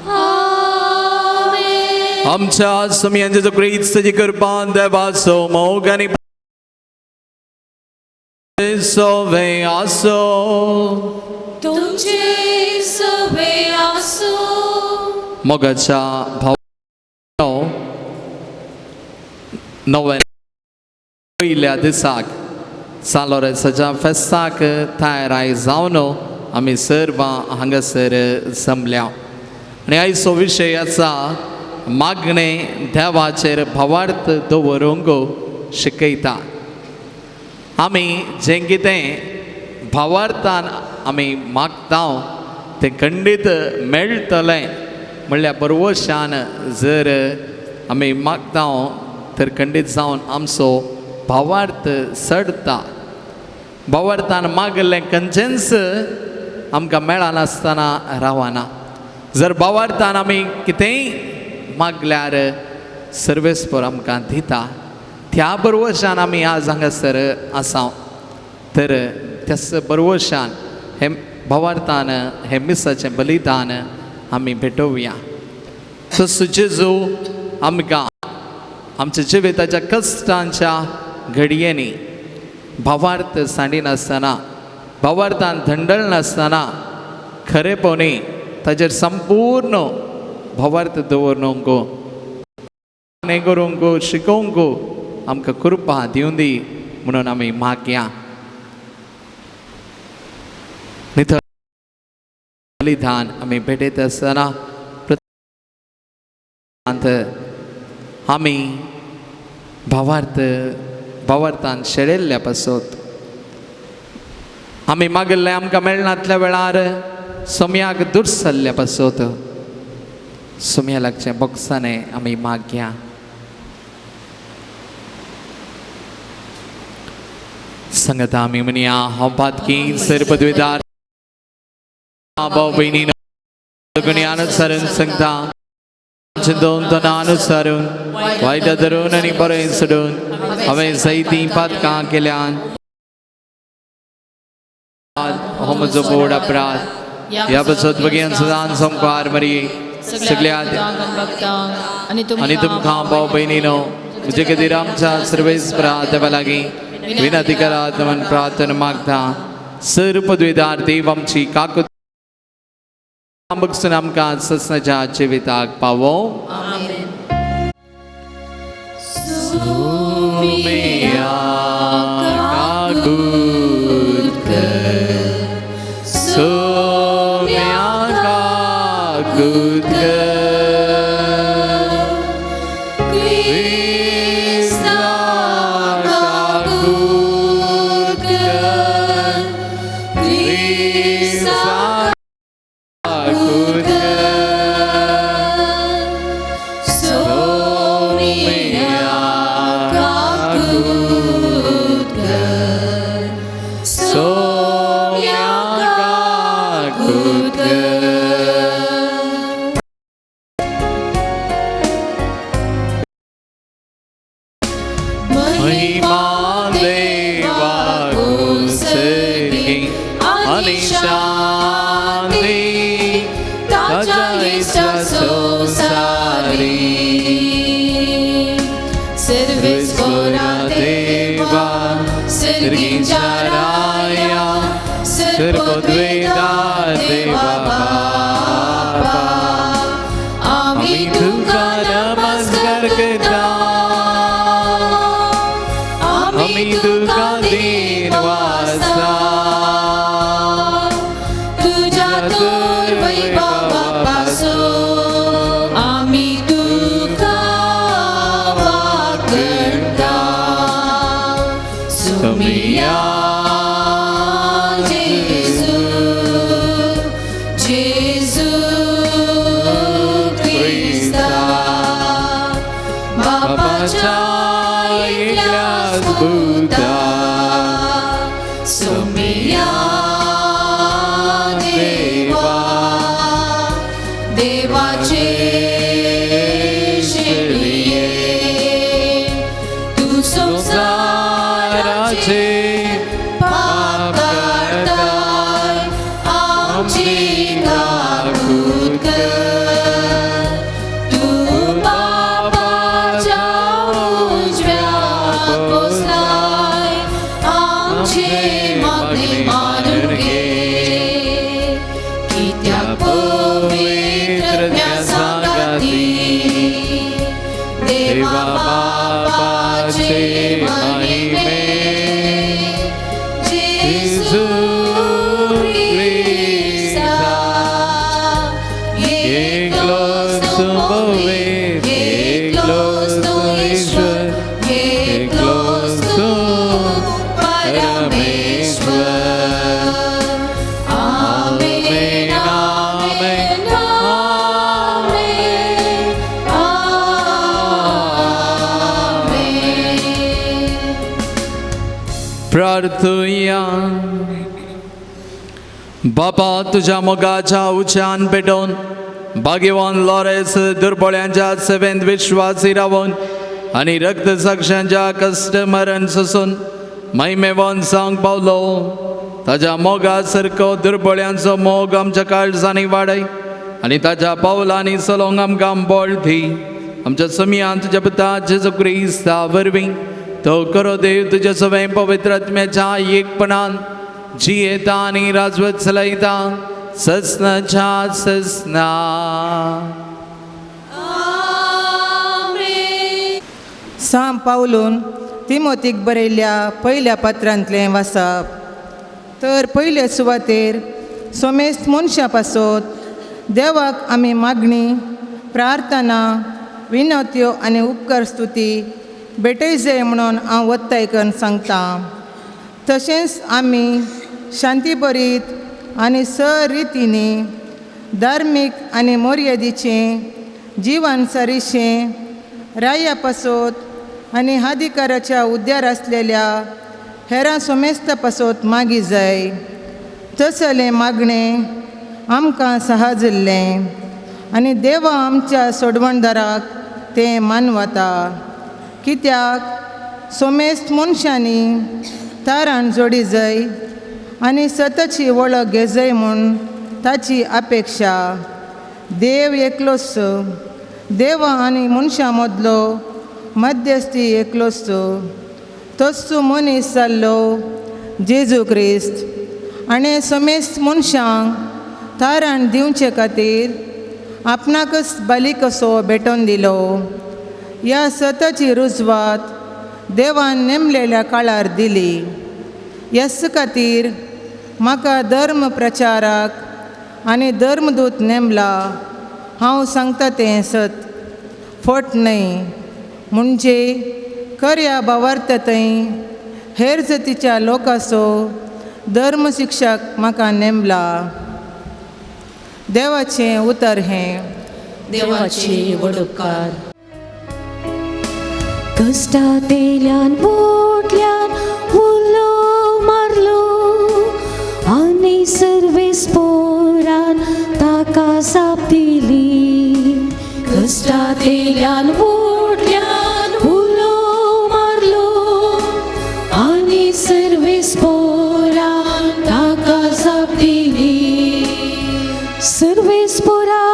आमेन. आमच्या स्वामी जेजू क्रिस्ताची कृपा, देवाचो मोग आनी सोवे आसो. तुमचे सवे आसो. मोगाच्या भाव नव्या पयल्या दिसाक सालोरेसाच्या फेस्ताक तयाराय जावन आमी सर्वां हांगासर जमल्या आनी आयचो विशय आसा मागणें देवाचेर भावार्थ दवरूंक शिकयता. आमी जें कितें भावार्थान आमी मागता तें खंडीत मेळटलें म्हणल्यार बरवशान जर आमी मागता तर खंडीत जावन आमचो भावार्थ चडता. भावार्थान मागलें खंयचेंच आमकां मेळनासतना रावना. जर भावार्थान आमी कितेंय मागल्यार सर्वेस्पर आमकां दिता. त्या बरवशान आमी आज हांगासर आसा तर त्याच बरवशान हे भावार्थान हे मिसाचें बलिदान आमी भेटोवया. तसो जेजू आमकां आमच्या जिविताच्या कश्टांच्या घडयेंनी भावार्थ सांडिनासतना, भावार्थान धंडळनासतना खरेपणी ताजेर संपूर्ण भावार्थ दवरूंक, मागणें करूंक शिकोवंक आमकां कृपा दिवं दी म्हणून आमी मागया. नितळ बलिदान आमी भेटयता आसतना आमी भावार्थान शेळेल्ल्या पासत आमी मागिल्लें आमकां मेळनातल्या वेळार सोम्याक दुरसल्ल्या पासत सोम्या लागचें बोक्साने आमी मागया. संगता आमी म्हणया, हांव पातकी सर पदवीदार भाव भयणी गुणी अनुसरून सांगता दोन दोन अनुसरून वायट धरून आनी बरें सोडून हांवें जायतीं पातकां केल्यान. हो म्हजो बोड अपराध ह्या पासत भगेन सदां संपार मरी सगळ्या आनी तुमकां भाव भयणीनो म्हजे खातीर आमच्या सर्वेस्परा देवा लागीं विनंती करात म्हण प्रार्थना मागता. सर पदवीदार देव आमची काकूत बगसून आमकां ससनाच्या जिविताक पावो. सोम्या काकूत कर, सोम्या काकूत कर, क्रिस्ता काकूत कर, क्रिस्ता काकूत कर, सोम्या काकूत कर, सोम्या काकूत कर. महिमा देवाकू सर्गी आनी शांती ताच्या इश्टा संवसारी. सर्वेस्परा देवा सर्गीच्या राया सर्वद्वेदा देवा बापा आमी आमी तुका नमस्कार करता, आमी तुका दीन वासता, तुज्या तर वैभवापासून आमी तुका वाकडता. सोम्या जेजू, जेजू क्रिस्ता, बापाच्या एकल्याच पुता, सोम्या देवा, देवाचे शेळये, तूं संवसाराचे पाप काडताय, आमची काकूत कर. तूं बापाच्या उजव्याक बसलाय, आमचे मागणें मानून घे. कित्याक पवित्र सांगाती देवा बापाचे महिमे जेजू क्रिस्ता, एकलोच तूं पवित्र, एकलोच तूं ईश्वर, एकलोच तूं परमेश्वर. आमेन, आमेन, आमेन, आमेन. प्रार्थुया. बापा तुझ्या मोगाच्या उच्यान पेटोवन भाग्यवान लॉरेस दुर्बळ्यांच्या सेवेंत विश्वासी रावन आनी रक्तसाक्षांच्या कश्ट मरण सोसून महिमेवान जावंक पावलो. ताज्या मोगा सारको दुर्बळ्यांचो मोग आमच्या काळजांनी वाडय आनी ताज्या पावलांनी चलोवंक आमकां बळ दी. आमच्या समियान तुज्या पुता जेजू क्रिस्ता वरवीं तो करो देव तुज्या सगळें पवित्र आत्म्याच्या एकपणान जियेता आनी राजवत चलयता ससनाच्या ससना. आमेन. साम पावलून तिमोतीक बरयल्ल्या पयल्या पत्रांतलें वाचप. तर पयले सुवातेर सोमेस्त मनशां पासत देवाक आमी मागणी, प्रार्थना, विनवत्यो आनी उपकार स्तुती भेटय जाय म्हणून हांव वत्ताय करून सांगता. तशेंच आमी शांतीभरीत आनी सरितींनी धार्मीक आनी मर्यादीचें जिवन सारिशें राया पासत आनी अधिकाराच्या उद्यार आसलेल्या हेरां सोमेस्ता पासत मागी जाय. तसलें मागणें आमकां सहजिल्लें आनी देवा आमच्या सोडवणदाराक तें मानवता, कित्याक सोमेस्त मनशांनी तारान जोडी जाय आनी सताची वळख घेजय म्हूण ताची अपेक्षा. देव एकलोच, देवा आनी मनशां मदलो मध्यस्थी एकलोच, तोच मनीस जाल्लो जेजू क्रिस्त आनी समेस्त मनशांक तारण दिवचे खातीर आपणाकच बली कसो भेटोवन दिलो. ह्या सताची रुजवात देवान नेमलेल्या काळार दिली. ह्याच खातीर म्हाका धर्म प्रचाराक आनी धर्मदूत नेमला. हांव सांगता तें सत, फट न्हय, म्हणजे खऱ्या भावार्थ थंय हेर जातीच्या लोकांचो धर्म शिक्षक म्हाका नेमला. देवाचें उतर हें. देवाचे व्हड उपकार. कश्टांतल्यान वोटल्यान उलो मारलो आनी सर्वेस्पोरान ताका जाप दिली. कश्टांतल्यान वोटल्यान उलो मारलो आनी सर्वेस्पोरान ताका जाप दिली. सर्वेस्पोरा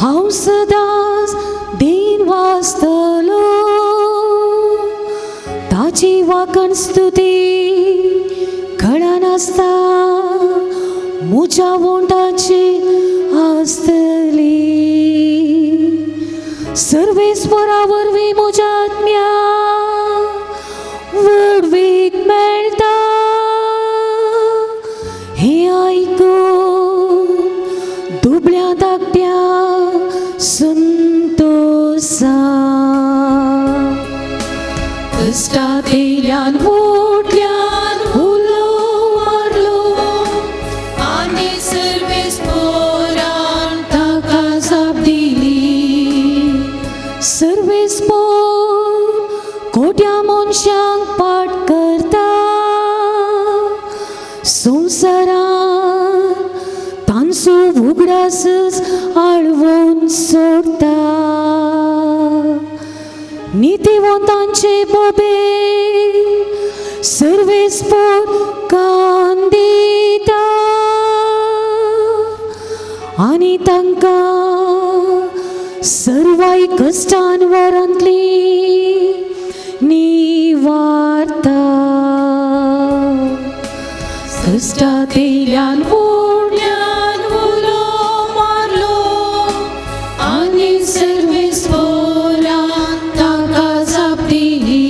हांव सदांच दीन वाचतलो, ताची वाकण स्तुती कळनासता म्हज्या वोंटाची आसतली. सर्वेस्पोरा वरवीं म्हज्या आत्म्या व्हडवीक मेळटा. हें आयकून दुबळ्या धाकट्या संतोसा. कश्टांतल्यान वोटल्यान उलो मारलो आनी सर्वेस्पोरान ताका जाप दिली. सर्वेस्पोर कोट्या मनशांक पाट करता, संवसारांत तांचो उगडासच आळवून सोडटा. नितीवंतांचे बोबे सर्वेस्पोर कान दिता आनी तांकां सर्वाय कश्टान वरांतली निवारता. कश्टांतल्यान वोडल्यान उलो मारलो आनी सर्वेस्पोरान ताका जाप दिली.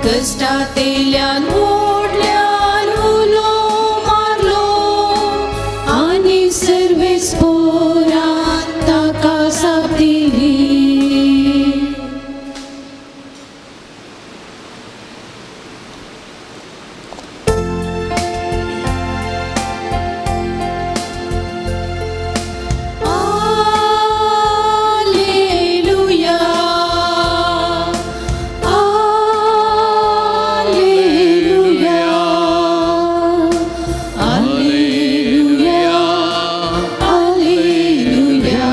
कश्टांतल्यान वोडल्यान उलो मारलो आनी सर्वेस्पोरान ताका जाप दिली. Alleluia, Alleluia, Alleluia, Alleluia,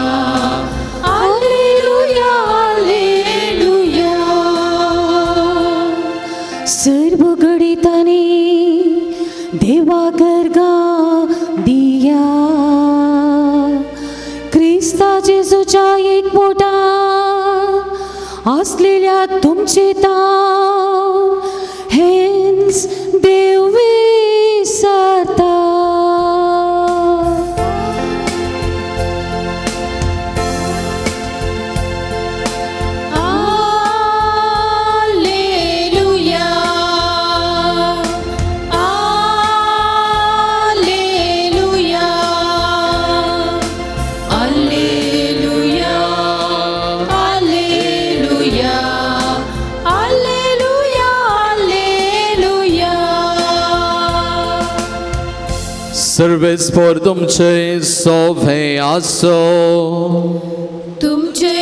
Alleluia, Alleluia. सर्व घडितांनी देवा गरगा दिया, क्रिस्ता जेजूच्या एकवटान आसलेल्या तुमचे ताव हेंच देव विसरता. Alleluia, Alleluia, Alleluia, Alleluia, Alleluia, Alleluia. सर्वेस्पोर तुमचे सोभे आसो. तुमचे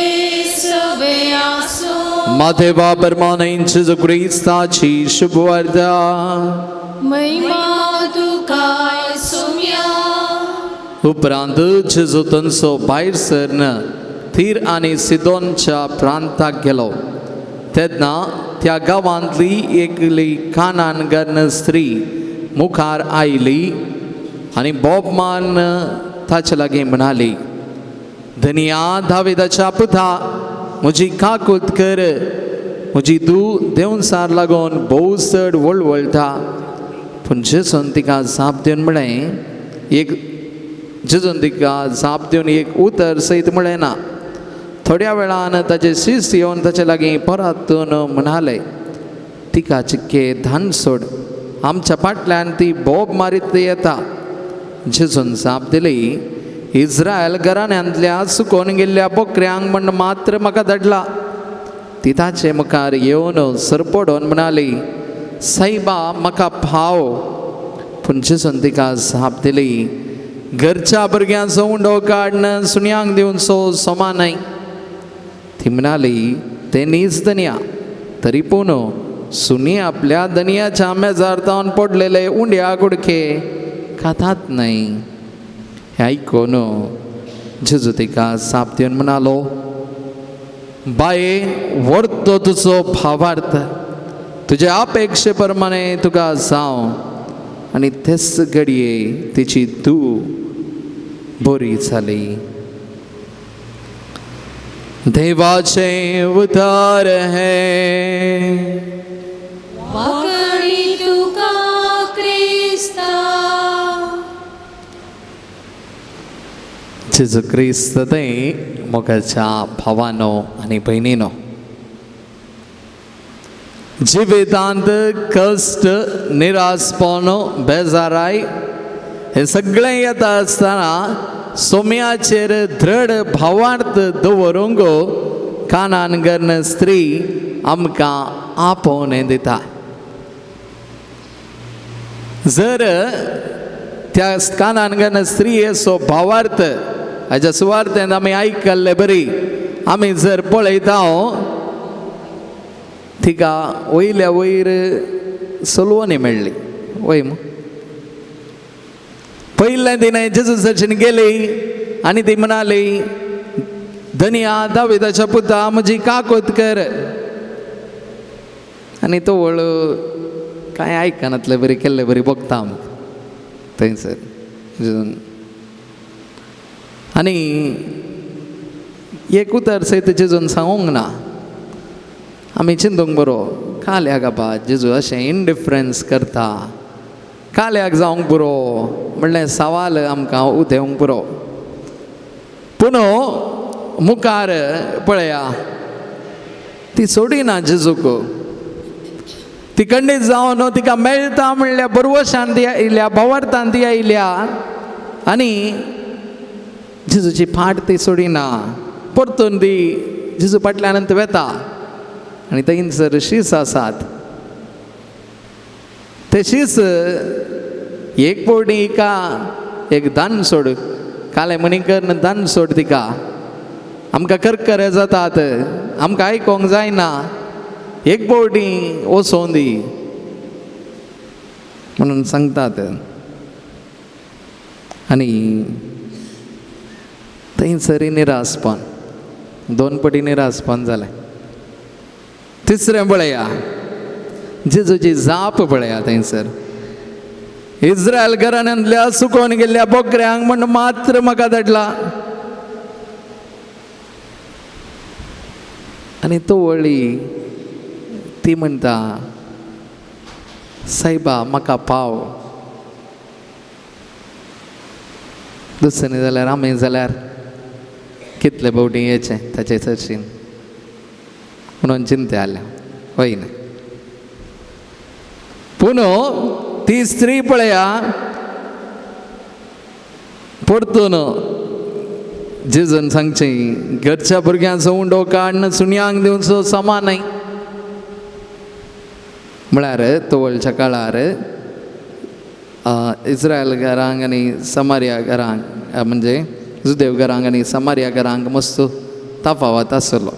सवे आसो. मातेवा परमाने जेजू क्रिस्ताची शुभवार्ता. महिमा तुका सोम्या. उपरांत जेजू थंयचो भायर सरन तीर आनी सिदोनच्या प्रांताक गेलो. तेन्ना त्या गांवांतली एकली कानान गर्न स्त्री मुखार आयली आनी बोब मारून ताचे लागीं म्हणाली, धनिया दाविदाच्या पुता, म्हजी काकूत कर, म्हजी धूव देंवचार लागून भोव चड वळवळटा. पूण जेजून तिका जाप दिवन म्हळें, एक जेजून तिका जाप दिवन एक उतर सयत म्हळें ना. थोड्या वेळान ताचे शिस्त येवन ताचे लागीं परतून म्हणाले, तिका चिक्के धान सोड, आमच्या फाटल्यान ती बोब मारीत येता. जेजून जाप दिली, इस्रायल घराण्यांतल्या सुकोवन गेल्ल्या बोकऱ्यांक म्हण मात्र म्हाका धाडला. ती ताचे मुखार येवन सरपडोन म्हणाली, सायबा म्हाका पाव. पूण जेजून तिका जाप दिली, घरच्या भुरग्यांचो उंडो काडून सुण्यांक दिवचो समा न्हय. ती म्हणाली, तें न्हीच धनया, तरी पूण सुणी आपल्या धनयाच्या मेजार जावन पडलेले उंड्या कुडके खातात न्हय. हें आयकून जेजू तिका जाप दिवन म्हणालो, बाये, व्हरतो तुजो भावार्थ, तुजे अपेक्षे प्रमाणे तुका जावं. आनी तेच घडये तिची धूव बरी जाली. देवाचें उतर हें. वाकणी तुका क्रिस्ता. जेजू क्रिस्त तें मोगाच्या भावानो आनी भयणीनो, जिवितांत कश्ट, निरासपण, बेजाराय हें सगळें येता आसतना सोम्याचेर दृढ भावार्थ दवरूंक कानान गर्न स्त्री आमकां आपोवणें दिता. जर त्या कानान गर्न स्त्रीयेचो भावार्थ हाच्या सुवार्थेन आमी आयकल्ले बरी आमी जर पळयता, तिका वयल्या वयर सलवणी मेळ्ळी. वय मू पयलें तिणें जेजू चर्चीन गेली आनी ती म्हणाली, धनिया दाविदाच्या पुता, म्हजी काकूत कर. आनी तो वळ कांय आयकनातले बरी केल्ले बरी बगता आमकां थंयसर जेजून. आनी एक उतर सयत जेजून सांगूंक ना. आमी चिंतूंक बरो, काल्याक बाबा जेजू अशें इनडिफरन्स करता, काल्याक जावंक पुरो म्हणलें सवाल आमकां उदेवंक पुरो. पूण मुखार पळया, ती सोडिना जेजूक. ती खंडीत जावन तिका मेळटा म्हणल्या बरवशान ती आयल्या, भावार्थान ती आयल्या आनी जेजूची फाट ती सोडिना. परतून ती जेजू फाटल्यान वेता आनी थंयसर शीस आसात. ते शीस एक पवटी हिका एक दान सोड, कालें मणिकर्ण दान सोड तिका, आमकां करकरे जातात, आमकां आयकोंक जायना, एक पवटी वचों दी म्हणून सांगतात. आनी थंयसर निरासपण, दोन पटी निरासपण जालें. तिसरें पळया, जेजूची जाप पळया थंयसर, इस्रायल घराण्यांतल्या सुकोवन गेल्ल्या बोकऱ्यांक म्हण मात्र म्हाका धाडला. आनी तो वळी ती म्हणटा, सायबा म्हाका पाव. दुसरें जाल्यार आमी जाल्यार कितले फावटी येचें ताचे चर्चीन म्हणून चिंता आल्या वय न्हय. पूण ती स्त्री पळया, परतून जेजून सांगचें, घरच्या भुरग्यांचो उंडो काडून सुण्यांक दिवचो समा न्हय. म्हळ्यार तवळच्या काळार इस्रायल घरांक आनी समारिया घरांक म्हणजे जुदेव घरांक आनी समारिया घरांक मस्त तफावत आसलो.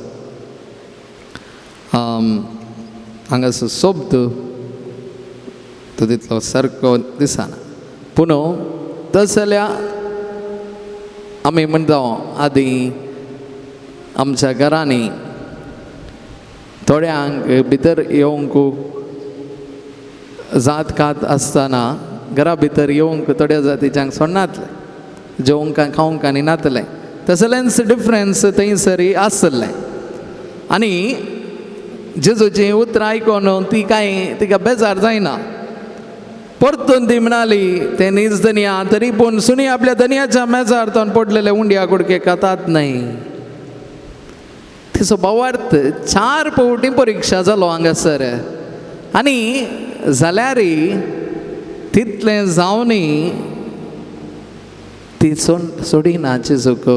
हांगासर शब्द तो तितलो सारको दिसना, पूण तस जाल्यार आमी म्हणटा आदीं आमच्या घरांनी थोड्यांक भितर येवंक जात कात आसतना घरा भितर येवंक थोड्या जातीच्यांक सोडनातलें, जेवंक खावंक आनी नातलें. तसलेंच डिफरन्स थंयसर आसलें. आनी जेजूचीं उतरां आयकून ती कांय तिका बेजार जायना. परतून ती म्हणाली ते नीज धनया, तरी पूण सुणी आपल्या धनयाच्या मेजार तोन पडलेले उंड्या कुडके खातात न्हय. तिचो भावार्थ 4 फावटी परिक्षा जालो हांगासर आनी जाल्यार तितलें जावनूय ती सोडिना जेजूक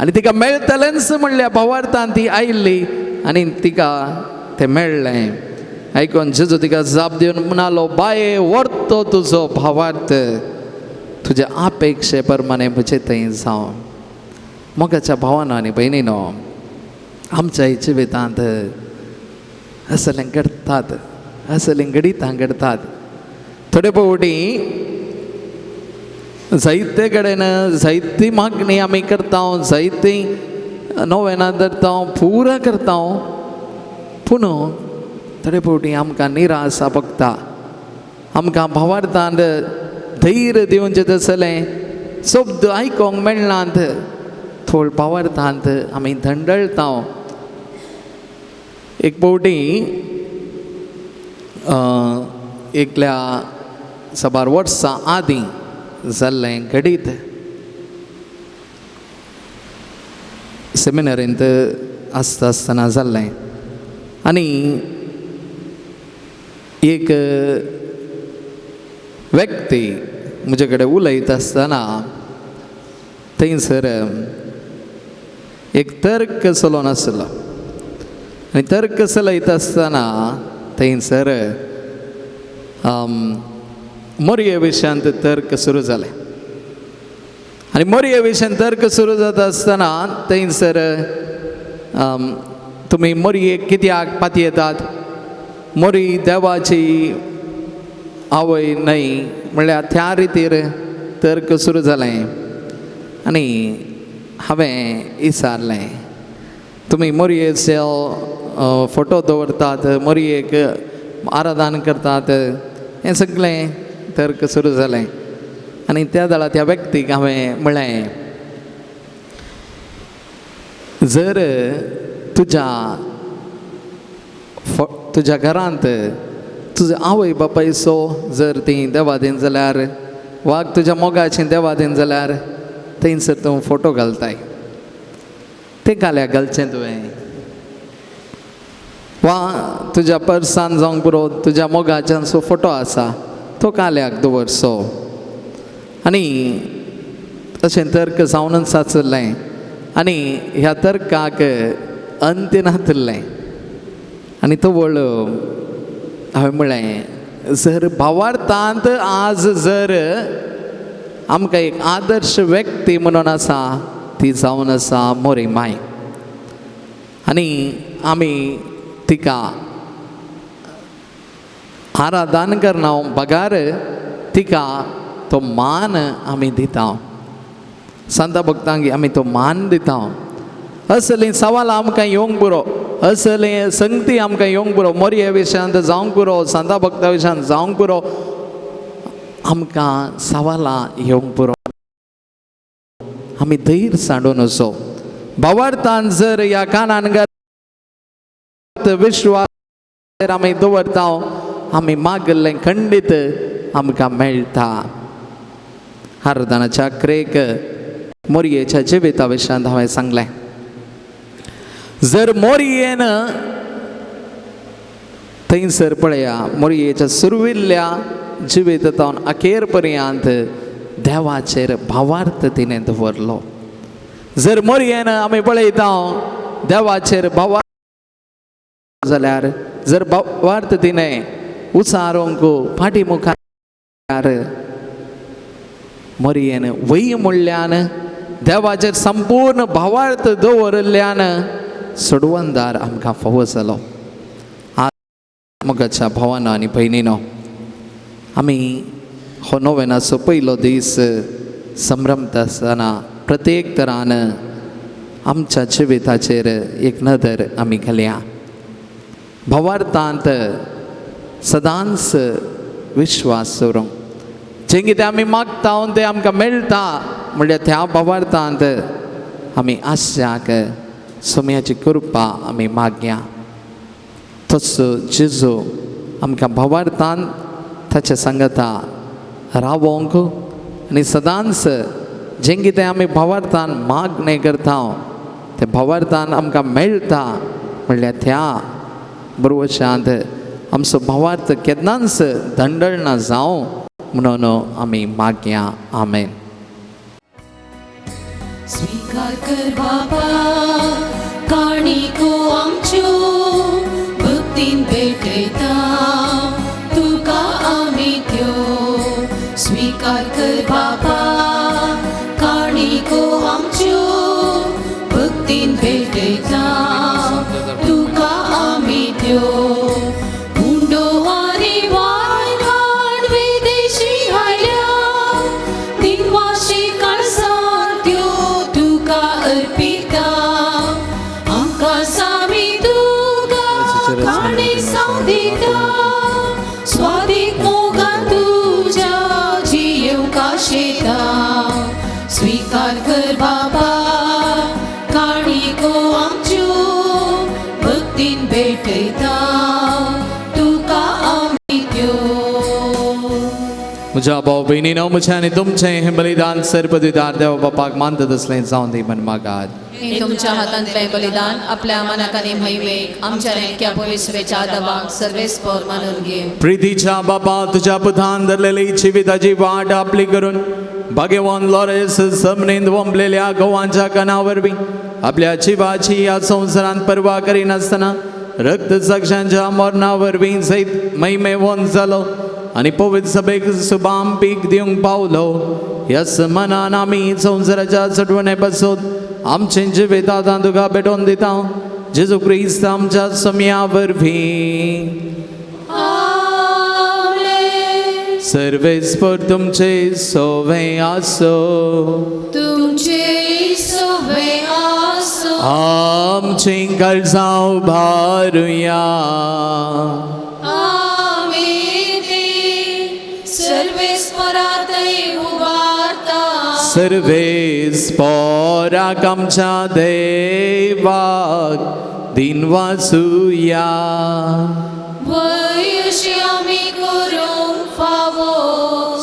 आनी तिका मेळटलेंच म्हणल्या भावार्थान ती आयिल्ली आनी तिका तें मेळ्ळें. आयकून जेजू तिका जाप दिवन म्हणालो, बाये व्हरतो तुजो भावार्थ, तुज्या अपेक्षे प्रमाणे म्हजे थंय जावं. मोगाच्या भावानो आनी भयणीनो, आमच्या जिवितांत असलें घडटात, असलें घडितां घडटात. थोडे फावटी जायते कडेन जायती मागणी आमी करता, जायती नोवेनां धरता, पुरा करता, पूण थोडे फावटी आमकां निराशा भोगता. आमकां भावार्थान धैर्य दिवचें तसलें शब्द आयकूंक मेळनात. थोड भावार्थांत आमी धंडळटा. एक फावटी एकल्या साबार वर्सां आदीं जाल्लें घडीत सेमिनरींत आसता आसतना जाल्लें आनी एक व्यक्ती म्हजे कडेन उलयता आसतना थंयसर एक तर्क चलोवन आसलो आनी तर्क चलयता आसतना थंयसर मोरये विशयांत तर्क सुरू जाले आनी मोरये विशयांत तर्क सुरू जाता आसतना थंयसर तुमी मोरयेक कित्याक पातयेतात, मोरी देवाची आवय न्हय म्हणल्यार त्या रितीर तर्क सुरू जालें. आनी हांवें विचारलें, तुमी मोरयेचो फोटो दवरतात, मोरयेक आराधन करतात, हें सगळें तर्क सुरू जालें. आनी त्या वेळार त्या व्यक्तीक हांवें म्हळें, जर तुज्या तुज्या घरांत तुज्या आवय बापायचो जर ती देवादीन जाल्यार वा तुज्या मोगाची देवादीन जाल्यार थंयसर तूं फोटो घालताय, तें घाल्या घालचें तुवें, वा तुज्या पर्सान जावंक पुरो तुज्या मोगाच्यान फोटो आसा तो काल्याक दवरचो. आनी तशें तर्क जावनच आसलें आनी ह्या तर्काक अंत्य नासलें. आनी तो वळ हांवें म्हळें, जर भावार्थांत आज जर आमकां एक आदर्श व्यक्ती म्हणून आसा ती जावन आसा मोरी माय, आनी आमी तिका आराधन करना बगार तिका तो मान आमी दिता, सांता भक्तांक आमी तो मान दिता. असलीं सवालां आमकां येवंक पुरो, असलें संगती आमकां येवंक पुरो, मोरये विशयांत जावंक पुरो, सांता भक्ता विशयांत जावंक पुरो, आमकां सवालां येवंक पुरो. आमी धैर्य सांडून असो भावार्थान जर ह्या कानान विश्वास आमी दवरता, आमी मागल्लें खंडीत आमकां मेळटा. आराधनाच्या क्रेक मोरयेच्या जिविता विशयांत हांवें सांगलें, जर मोरयेन थंयसर पळया मोरयेच्या सुरविल्ल्या जिवितांत अखेर पर्यंत देवाचेर भावार्थ तिणें दवरलो. जर मोरयेन आमी पळयता देवाचेर भावार्थ जाल्यार जर भावार्थ तिणें उचारूंक फाटी मुखार मरयेन वय म्हणल्यान देवाचेर संपूर्ण भावार्थ दवरिल्ल्यान सोडवणदार आमकां फावो जालो. आज मोगाच्या भावानो आनी भयणीनो, आमी हो नोवेनाचो पयलो दीस संभ्रमता आसतना प्रत्येक तरान आमच्या जिविताचेर एक नदर आमी घालया. भावार्थांत सदांच विश्वास दवरूंक, जें कितें आमी मागता तें आमकां मेळटा म्हणल्यार त्या भावार्थांत आमी आशाक सोम्याची कृपा आमी मागया. तसो जेजू आमकां भावार्थान ताच्या सांगता रावोंक आनी सदांच जें कितें आमी भावार्थान मागणें करता तें भावार्थान आमकां मेळटा म्हणल्यार त्या बरोवशांत आमचो भावार्थ केन्नाच दंडळना जावं म्हणून आमी मागया. आमेन. स्वीकार कर बाबा काणिको आमच्यो भक्तीन भेटयता तुका आमी त्यो. स्वीकार कर बाबा काणिको आमच्यो भक्तीन भेटयता तुका आमी त्यो. उंडो आनी वायलान विदेशी हाडल्या दिनवाशी काळसान त्यो तुका अर्पिता. आमकां सामी तुका काणी सावदिता स्वादीक मोगान तुज्या जियेवंक आशेता. स्वीकार कर बाबा काणिको आमच्यो भक्तीन भेटयता तुका आमी त्यो. म्हज्या भाव भयणीनो, म्हजें आनी तुमचें हें बलिदान सर्पदिदार देवा बापाक मानतात असलें जावं दी म्हण मागात. हे तुमच्या हातांतलें बलिदान आपल्या मनाक आनी महिमेक आमच्या नेमक्या पविसवेच्या दवाक सर्वेस्पर मानून घेव. प्रितीच्या बापा, तुज्या पुतान धरलेली जिविताची वाट आपली करून भाग्यवान लॉरेस जमनींत वंपलेल्या गोवांच्या कणा वरवीं आपल्या जिवाची ह्या संवसारांत पर्वा करिनासतना रक्त साक्षांच्या मरणा वरवीं सयत महिमेवंत जालो आनी पवित्र सभेक सुबाम पीक दिवंक पावलो. ह्या मनान आमी संवसाराच्या सटवणे बसून आमचें जिवीत आतां तुका भेटोवन दिता, जेजू क्रिस्त आमच्या सम्या वरवीं. आमेन. सर्वेस्पर तुमचे सोवे आसो. तुमचे सोवे आसो. आमची काळजां भारुया. आमी ती सर्वेस्परातय उबारता. सर्वेस्पराक आमच्या देवाक दिनवासुया. वयशी आमी करूंक फावो.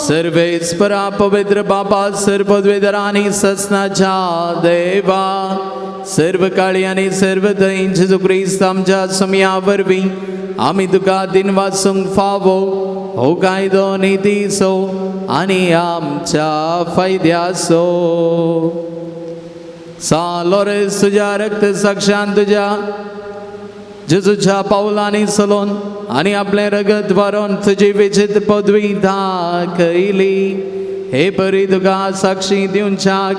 सर्वेस्परा पवित्र बाबा सर्वद्वेदर आनी ससनाच्या देवा, सर्व काळी आनी सर्व थंय जेजू क्रिस्त आमच्या सम्या वरवीं आमी तुका दिनवासूंक फावो. हो कायदो नितीचो आनी आमच्या फायद्याचो. सा लॉरेस तुज्या रक्त साक्षान तुज्या जेजूच्या पावलांनी चलोवन आनी आपलें रगत वारोवन तुजी विचित्र पदवी दाखयली. हे परी तुका साक्षी दिवच्याक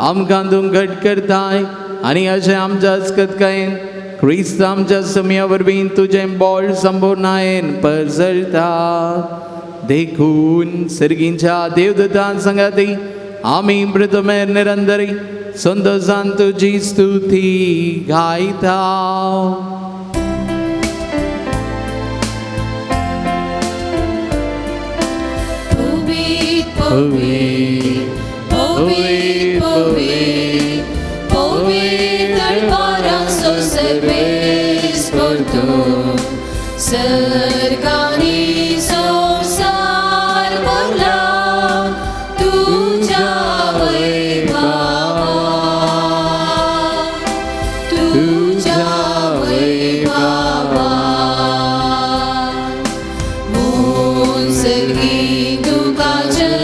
आमकां तूं घट करताय आनी अशें आमच्या अस्कतकायेन क्रिस्त आमच्या सम्या वरवीं तुजें बोळ संपूर्णायेन परजळटा. देखून सर्गींच्या देवदूतां संगाती आमी प्रथमेर निरंतरी संतोषान तुजी स्तुती गायता. पवित्र पवित्र पवित्र पवित्र परासो सर्वेस्पर तूं सर्गांनी संवसार भरला तुज्या वैभवान, तुज्या वैभवान. म्हूण सर्गी तुका जय,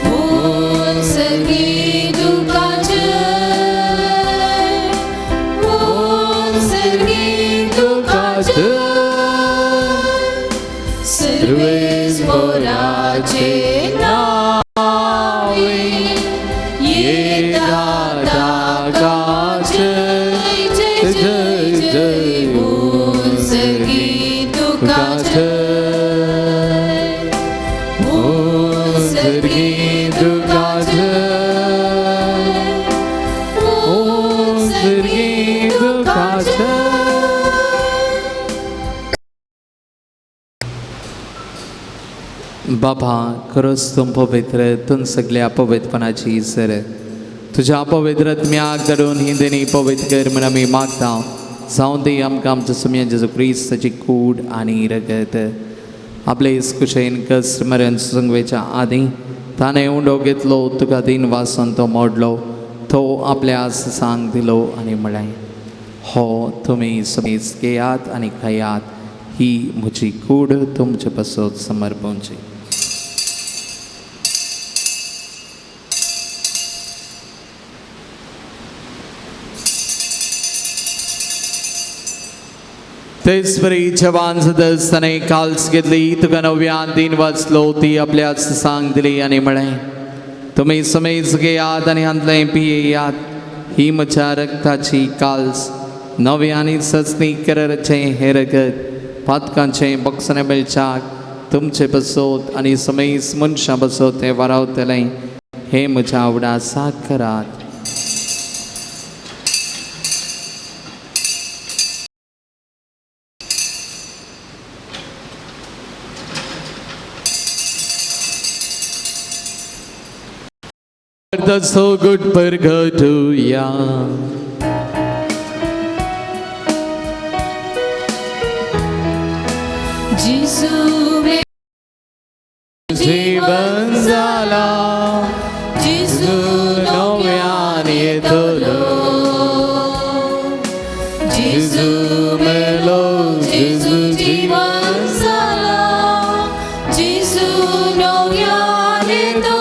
म्हूण तुका जय, ओ सर्गी तुका जय. बाबा खरोच तूं पवित्र, तूं सगल्या पवित्रपणाची सर. तुज्या पवित्रत्म्याक धाडून ही देणी पवित्र कर म्हूण आमी मागता. जावं दी आमकां आमच्या सुम्या जेजू क्रिस्ताची कूड आनी रगत. आपले कुशेन कस्ट मरण सुंगवेच्या आदीं ताणें उंडो घेतलो, तुका दिन वासून तो मोडलो, तो आपल्या सांग दिलो आनी म्हळें, हो तुमी समेज घेयात आनी खायात, ही म्हजी कूड तुमचे पासत समर्पणची. तेच परी जवान सदस ताणें काल्स घेतली, तुका नव्यान दिन वाचलो, ती आपल्या सांग दिली आनी म्हळें, तुमी समेज घेयात आनी हांतलें पियेयात, ही म्हज्या रक्ताची काल्स, नव्या आनी सजनी कराराचें हें रगत पातकांचें बक्षणें मेळच्याक तुमचे बसोत आनी समेज मनशां बसोत तें वारावतलें. हें म्हज्या आवडा करात. The so good purgatoria. जेजू जीवन जाला, जेजू नव्यान येतलो, जेजू मेलो, जेजू जीवन जाला, जेजू नव्यान येतलो.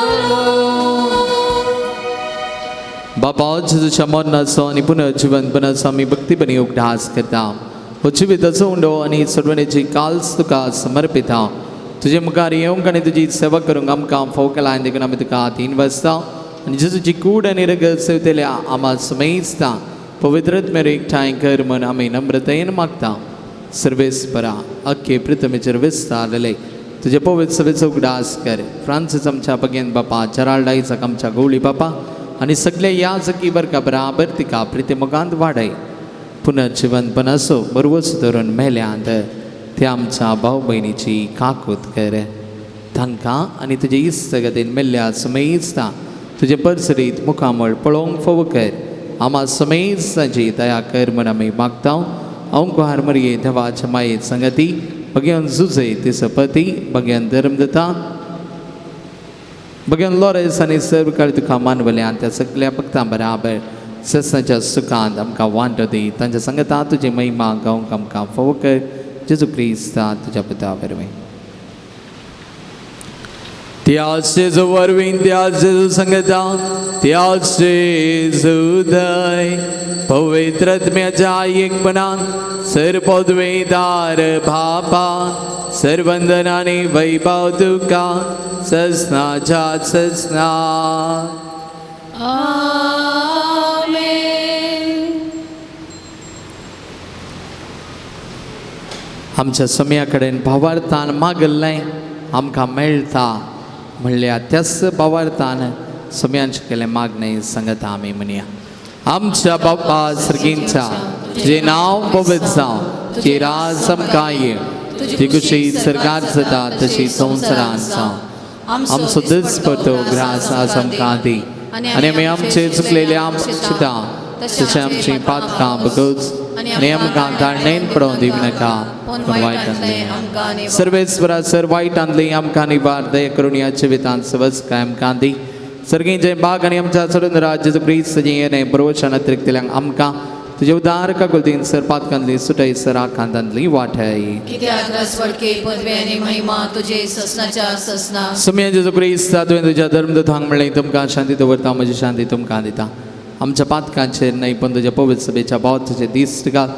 बापा जेजूच्या मरणाचो आनी पुनर्जिवनपणाचो आमी भक्तीपणी उगडास करता. हो जिविताचो उंडो आनी सोडवणेची काल्स तुका समर्पिता. तुजे मुखार येवंक आनी तुजी सेवा करूंक आमकां फाव केला देखून आमी तुका तीन वाजता आनी जेजूची कूड आनी रगत सेवतेल्या आमा समेजता पवित्रत्मेर एकठांय कर म्हूण आमी नम्रतेन मागता. सर्वेस्परा अख्खे पृथ्वीचेर विस्तारलेले तुजे पवित्र सभेचो उगडास कर. फ्रांसीस आमच्या बगेन बापा, जेराल्ड आयजक आमच्या गवळी बापा आनी सगळे याजकी वर्गा बराबर तिका प्रिती मोगांत वाडय. पुनर्जिवनपणाचो बरवस धरून मेल्यांत त्या आमच्या भाव भयणीची काकूत कर. तांकां आनी तुजे इश्टगतीन मेल्ल्या समेजता तुजें परसरीत मुखामळ पळोवंक फावो कर. आमा समेजताची दया कर म्हूण आमी मागता. अंकुहार मरये देवाच्या मायेत संगती बगयान जुजे तिसपती बगयान धर्म दिता बगयान लॉरेस आनी सर्व काळ तुका मानवल्या त्या सगळ्या भक्तां बराबर सस्नाच्या सुखांत आमकां वांटो दी. तांच्या संगता तुजी महिमा गावंक आमकां फावो कर. जेजू क्रिस्ता तुज्या पुता वरवीं. त्याच जेजू वरवीं, त्याच जेजू संगता, त्याच जेजू दय पवित्रत्म्याच्या एकपणान सर पदवेदार बापा सर्वंदनाने वैभव तुका ससनाच्या ससना. आमेन. आमच्या सम्या कडेन भावार्थान मागल्लें आमकां मेळटा म्हणल्यार त्याच भावार्थान सम्यान शिकयल्लें मागणें सांगता आमी म्हणया. आमच्या बापा सर्गींच्या, तुजें नांव पवित्र जावं, तुजें राज आमकां येवं, तुजी खुशी सरकार जाता तशी संवसारांत जावं. आमचो दिसपट्टो ग्रास आज आमकां दी आनी आमी आमचे चुकलेले आमच्या तशें आमची पातकां बगच आनी आमकां ताणेन पडोवं दिवं नाका, पूण वायटांतलें सर्वेस्वरा सर वायटांतली आमकां निवार. दया करून ह्या जिवितांत सवस काय आमकां दी. सर्गींचे बाग आनी आमच्या चडून राज्य क्रिस्ताचें येणें बरोवशान अतिरिक्तल्यांक आमकां तुजे उदार काकुळतीन सर पातकांतली सुटय सर आकांतांतली वाटय. कित्याक रसवडके पदवे आनी महिमा तुजे ससनाच्या ससना. सुम्या जेजू क्रिस्ता तुवें तुज्या धर्मदूतांक म्हणलें, तुमकां शांती दवरता, म्हजी शांती तुमकां दिता. आमच्या पातकांचेर न्हय पण तुज्या पवित्र सभेच्या भावाचेर दीस घाल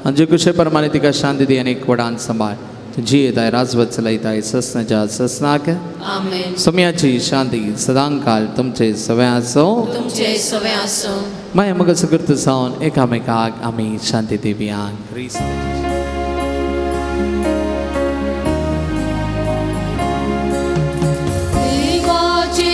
आनी जे कुशे प्रमाणे तिका शांती दी आनी एक वडान सांबाळ. तुजी येताय राजवत चलयताय ससनाच्या ससनाक. आमेन. सुम्याची शांती सदांकाळ तुमचे सगळे आसो. तुमचे सवे आसो. माया मग करत जावन एकामेकाक आमी शांती दिवया. क्रिस्त देवाचे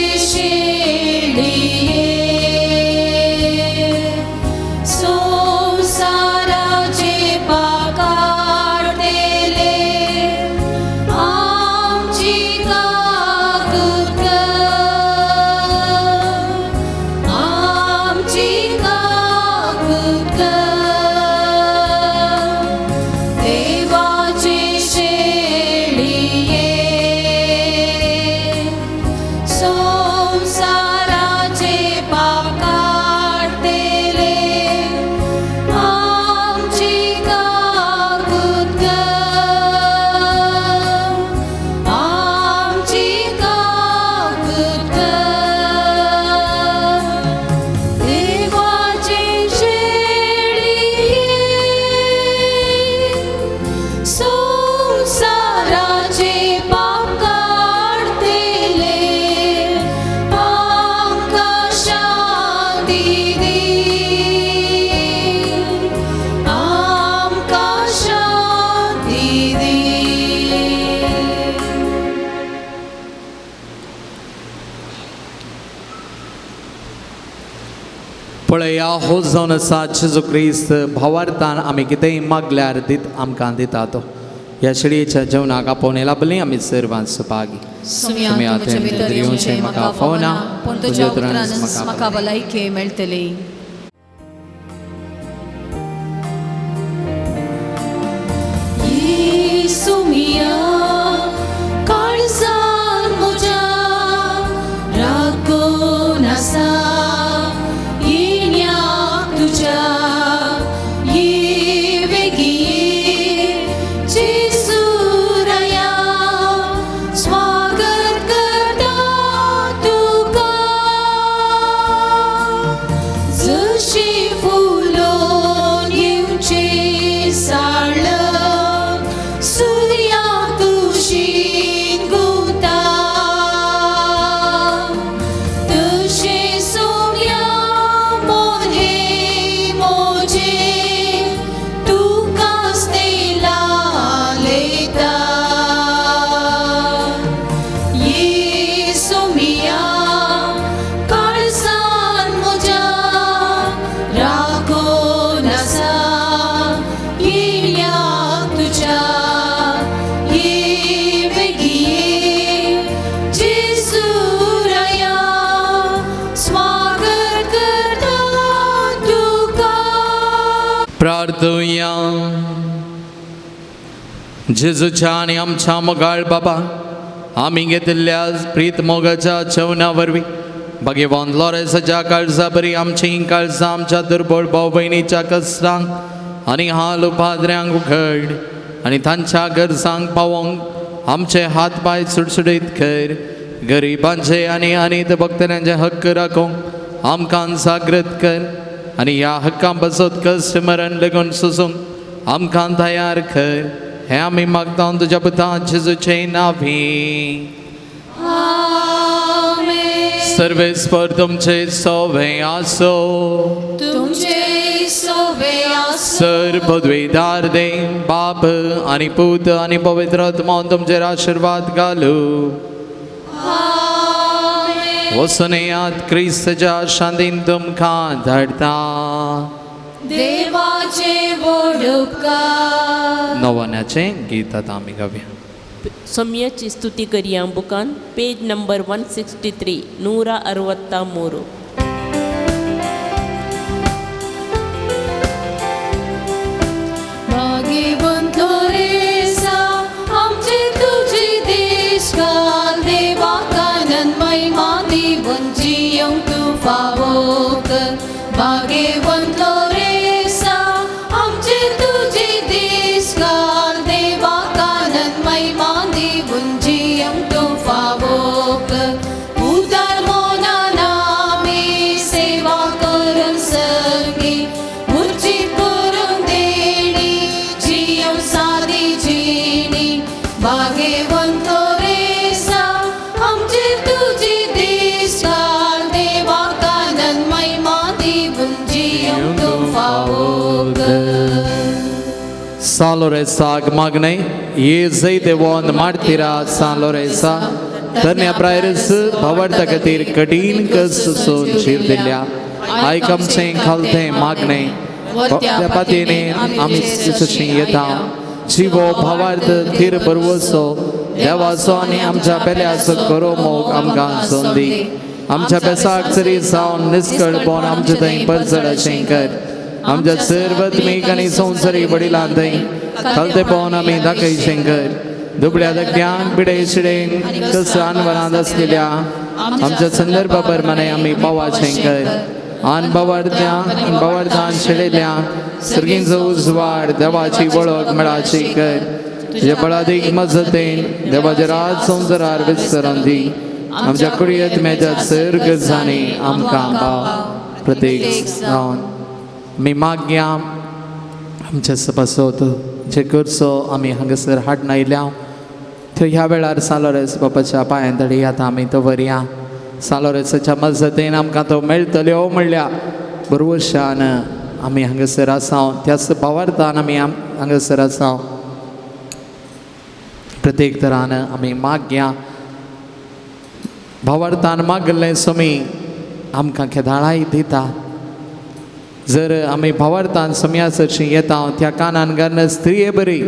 पळया हो जावन आसा जेजू क्रिस्त भावार्थान आमी कितेंय मागल्यार दित आमकां दिता तो. ह्या शेळयेच्या जेवणाक आपोवन लाभली आमी सर्वां सुभागी. सुम्या तुमचे भितर येवचें म्हाका फावना, पूण तुज्या उतरानच म्हाका भलायकी मेळटली. सुमिया काळजान म्हज्या राखून आसा येण्याक तुज्या ये वेगीं जेजू राया स्वागत करता तुका. जशी फुलोन येवचें साळक सुर्या कुशीन गुंता तशें सोम्या मन हें म्हजें तुकाच तें लालयता. ये सोम्या काळजान म्हज्या राखून आसा येण्याक तुज्या ये वेगीं जेजू राया स्वागत करता तुका. प्रार्थुया. जेजूच्या आनी आमच्या मोगाळ बाबा आमी घेतिल्ल्या प्रीत मोगाच्या जेवणा वरवीं भगवान लॉरेसाच्या काळजा बरी आमची काळजां आमच्या दुर्बळ भाव भयणीच्या कश्टांक आनी हाल उपाद्र्यांक उघड आनी तांच्या गरजांक पावोवंक आमचे हात पांय सुडसुडीत कर. गरिबांचे आनी अनीत भक्तनांचे हक्क राखूंक आमकां जागृत कर आनी ह्या हक्कां पासत कश्ट मरण लेगून सोसूंक आमकां तयार कर. हें आमी मागता तुज्या पुता जेजूचे नांवी. आमेन. सर्वेस्पर तुमचे सोवे आसो. तुमचे सोवे आसो. सर पदवीदार देव बाप आनी पूत आनी पवित्र आत्मो तुमचेर आशिर्वाद घालू. आमेन. वचून क्रिस्तच्या शांतीन तुमकां धाडटा. देवाचे व्हड उपकार. नवन्याचें गीत आतां आमी गावया. ಸೊಮ್ಯಚಿ ಸ್ತುತಿ ಕರಿಯ ಬುಕಾನ್ ಪೇಜ್ ನಂಬರ್ 163 163. भाग्यवंत लोरेसा आमचे तुजी देश घाल देवाक आनंद महिमा दिवन जियोंक तूं फावो कर. भाग्यवंत लोरेसा आमचे तुजी देश घाल देवाक आनंद महिमा दिवन जियोंक तूं फावो कर. उदार मनान आमी सेवा करून संगी उर्जीत करून देणी जियोंक सादी जिणी. भाग्यवंत लोरेसा आमचे तुजी देश घाल देवाक आनंद महिमा दिवन जियोंक तूं फावो कर. सालोरेसाक मागणें ये जय देवोन मार्तिरा सालोरेसा धन्य प्रायरस भावार्था खातीर कठीण कश्ट सोसून शीर दिल्या आयक आमचें खालतें मागणें त्या पातीने आमी सुशी येता. जिवो भावार्थ थीर बरवसो देवाचो आनी आमच्या पेल्याचो करो मोग आमकां संदी. आमच्या बेसाक चरी जावन निस्कळपण आमचे थंय परजड कर. आमच्या सर्वत्मीक आनी संवसारी वडिलां थंय खालतेपण आमी दाखय शंकर. दुबळ्या धक्क्यांक पिडे शिडेन कसान वरांत आसलेल्या आमच्या संदर्भा प्रमाणे आमी पावा शंकर. आन बावार्थ्या बावार्थान शेळेल्या सर्गींचो उजवाड देवाची वळख मेळाची कर. तुज्या बळादीक मजतेन देवाचे राज संवसारार विस्तरान दी. आमच्या कुडयेत मेजा सर गरजांनी आमकां पाव प्रत्येक जावन आमी मागया. आमच्या सभासद जे करचो आमी हांगासर हाडून आयल्या त्यो ह्या वेळार सालोरेस बापाच्या पांयां तडी आतां आमी दवरया. सालोरेसाच्या मजतीन आमकां तो मेळटल्यो म्हणल्या बरवशान आमी हांगासर आसा. त्याच भावार्थान आमी हांगासर आसा. प्रत्येक तरान आमी मागया. भावार्थान मागल्लें स्वामी आमकां केदाळाय दिता. जर आमी भावार्थान समया सरशी येता त्या कानान घालून स्त्रिये बरी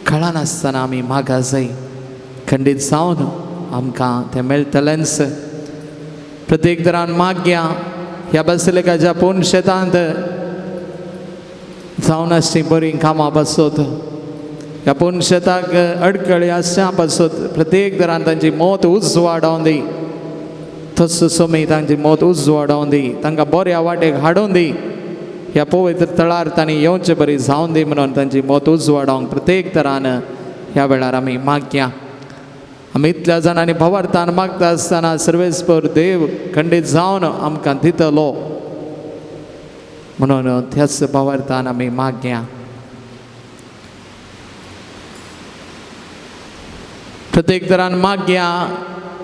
कळनासतना आमी मागा जाय खंडीत जावन आमकां तें मेळटलेंच. प्रत्येक तरान मागया ह्या बसलेकाच्या पूर्ण शेतांत जावन आसची बरीं कामां पासत ह्या पूर्ण शेताक अडकळी आसच्या पासत प्रत्येक तरान तांची मौत उजवाडावन दी. तसो सोमी तांची मौत उजवाडावन दी, तांकां बऱ्या वाटेक हाडून दी. ह्या पवित्र तळार तांणी येवचे बरी जावन दी म्हणून तांची मौत उजवाडावंक प्रत्येक तरान ह्या वेळार आमी मागया. आमी इतल्या जाणांनी भावार्थान मागता आसतना सर्वेस्पर देव खंडीत जावन आमकां दितलो म्हणून त्याच भावार्थान आमी मागया. प्रत्येक तरान मागया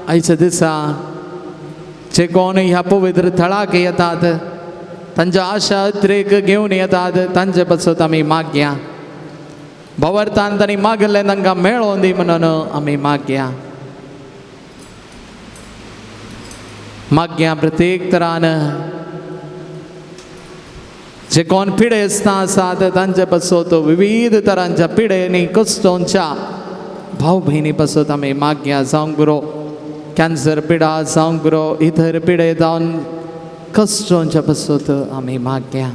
आयच्या दिसा जे कोण ह्या पवित्र थळाक येतात तांच्या आशा अतिरेक घेवन येतात तांचे पासत आमी मागया. भावार्थान तांणी मागलें तांकां मेळोन दी म्हणून आमी मागया. मागया प्रत्येक तरान जे कोण पिडेस्तां आसात तांचे पासत विविध तरांच्या पिडेनी कश्टोंच्या भाव भयणी पासत आमी मागया. जावंक बरो कॅन्सर पिडा, जावंक बरो इतर पिडे जावन कश्टोंच्या पासत आमी मागया.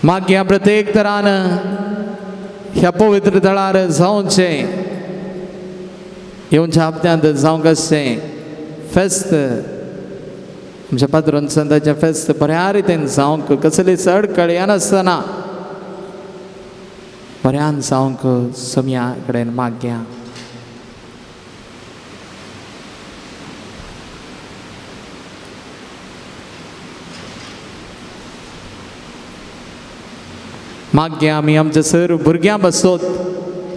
मागया प्रत्येक तरान ह्या पवित्र थळार जावचें येवच्या हप्त्यांत जावंक आसचें फेस्त आमच्या पाद्रोन संताचें फेस्त बऱ्या रितीन जावंक कसलीच अडकळ येनासतना बऱ्यान जावंक समया कडेन मागया. मागया आमी आमच्या सर भुरग्यां बसत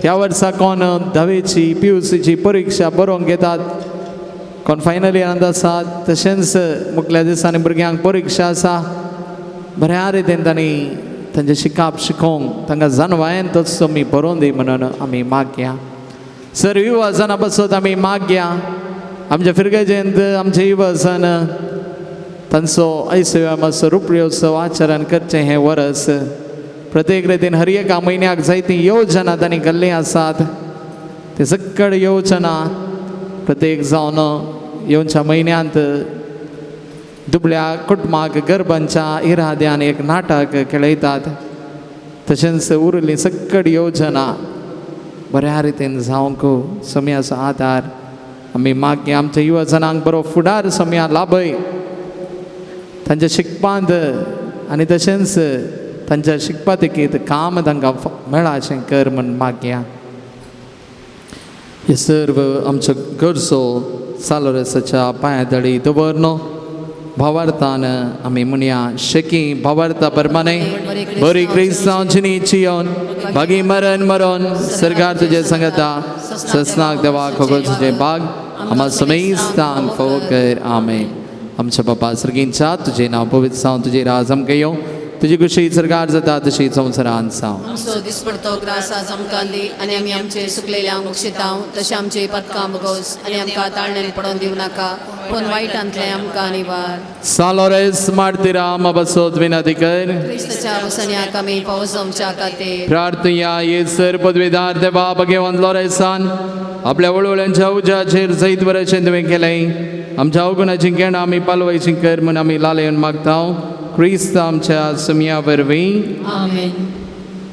ह्या वर्सा कोण धावेची PUCची परिक्षा बरोवंक घेतात, कोण फायनल इयरांत आसात, तशेंच मुखल्या दिसांनी भुरग्यांक परिक्षा आसा. बऱ्या रितीन तांणी तांचें शिकप शिकोवंक तांकां जाणवायेन तसो आमी बरोवन दी म्हणून आमी मागया. सर युवा जाणां बसत आमी मागया. आमच्या फिरगेजेंत आमचे युवा जाण तांचो ऐसव्या मातसो रुपयोत्सव आचरण करचें हें वरस प्रत्येक रितीन हर एका म्हयन्याक जायतीं योजना तांणी केल्लीं आसात. ते सकळ योजना प्रत्येक जावन येवच्या म्हयन्यांत दुबळ्या कुटुंबाक गरबांच्या इराद्यान एक नाटक खेळयतात. तशेंच उरिल्ली सकळ योजना बऱ्या रितीन जावंक समयाचो आदार आमी मागया. आमच्या युवजनांक बरो फुडार समया लाभय तांच्या शिकपांत आनी तशेंच तांच्या शिकपा तिकीत काम तांकां मेळा अशें कर म्हूण मागया. हे सर्व आमचो गरजो सालोरेसाच्या पांया तळी दवर भावार्थान आमी म्हणया शेकी भावार्था परमाने बरी क्रिस्तांव जिनी चियोन भागी मरण मरोन सरकार तुजे सांगता ससनाक देवा खगोल तुजे बाग आम्हा समेस्तांक फावो कर. आमेन. आमच्या बापा सर्गींच्या तुजें नांव पवित्र जावं, तुजें राज आमकां येवं, तुजी खुशी सरकार जाता तशी संवसारान जावं. आमचो दिसपडतो ग्रास आज आमकां दी आनी आमी आमचे सुकलेल्यांक बक्षितांव तशें आमचे पदकां भोगोस आनी आमकां ताळण्यान पडोवन दिवं नाका पूण वायटांतलें आमकां निवार. सालोरेस मार्तिरा बसोत विनंती कर. क्रिस्ताच्या वसन्याक आमी पावस जावच्या खातीर प्रार्थया. ये सर पदवीदार देवा भगवान लोरेसान आपल्या वळवळ्यांच्या उज्याचेर जैत बरें तुवें केलें. आमच्या अवगुणाची केणां आमी पालवायची कर म्हूण आमी लालेवन मागता क्रिस्त आमच्या समया वरवीं. आमेन.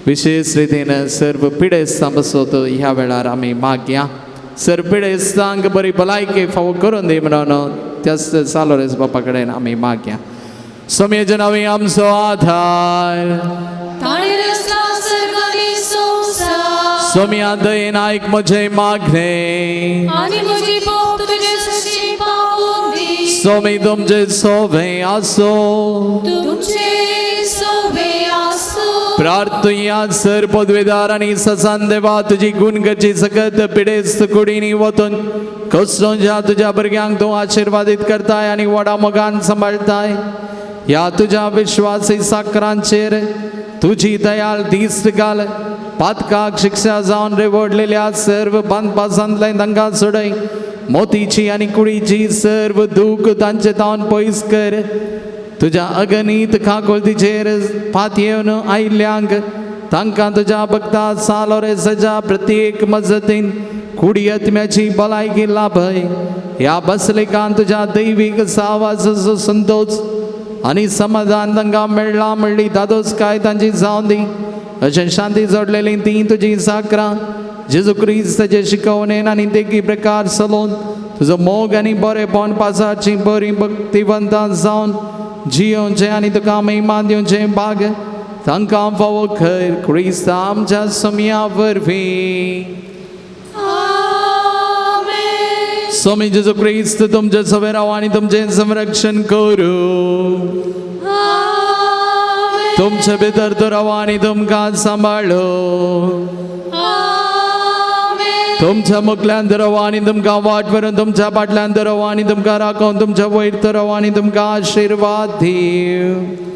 विशेष रितीन सर्व पिडेस्तां बसत ह्या वेळार आमी मागया. सर्व पिडेस्तांक बरी भलायकी फावो करून दी म्हणून त्याच सालोरेस बापा कडेन आमी मागया. समयेचे नांवे आमचो आधार सोम्या दयेन आयक म्हजें मागणें सोमी तुमचे सोवे आसो. प्रार्थया. सर पदवीदार आनी ससान देवा तुजी गुणगची सकत पिडेस्त कुडीनी वतून कसोच्या तुज्या भुरग्यांक तूं आशिर्वादीत करताय आनी व्हडा मोगान सांबाळटाय. ह्या तुज्या विश्वासी साकरांचेर तुजी दयाळ दीस घाल. पातकाक शिक्षा जावन रेवडलेल्या सर्व बांदपासांतल्यान तांकां सोडय मोतीची आनी कुडीची सर्व दूख तांचे तावन पयस कर. तुज्या अगणीत काकुळतीचेर पातयेवन आयिल्ल्यांक तांकां तुज्या भक्ता सालोरेसाच्या प्रत्येक मजतीन कुडी आत्म्याची भलायकी लाभय. ह्या बसलेकान तुज्या दैवीक सावाचो संतोष आनी समाधान तांकां मेळ्ळां म्हणली दादोसकाय तांची जावं दी. अशें शांती जोडलेली ती तुजी साकरां जेजू क्रिस्ताचे शिकवणेन आनी देखी प्रकार चलोवन तुजो मोग आनी बरेपण पासाची बरी भक्तिवंतां जावन जियोवचें आनी तुका महिमा दिवचें भाग तांकां फावो कर क्रिस्ता आमच्या सोम्या वरवीं. स्वामी जेजू क्रिस्त तुमचे सवें राव आनी तुमचें संरक्षण करूं. तुमचे भितर तो राव आनी तुमकां सांबाळो. तुमच्या मुखल्यान राव आनी तुमकां वाट व्हरून तुमच्या फाटल्यान राव आनी तुमकां राखून तुमच्या वयर राव आनी तुमकां आशिर्वाद दिवं.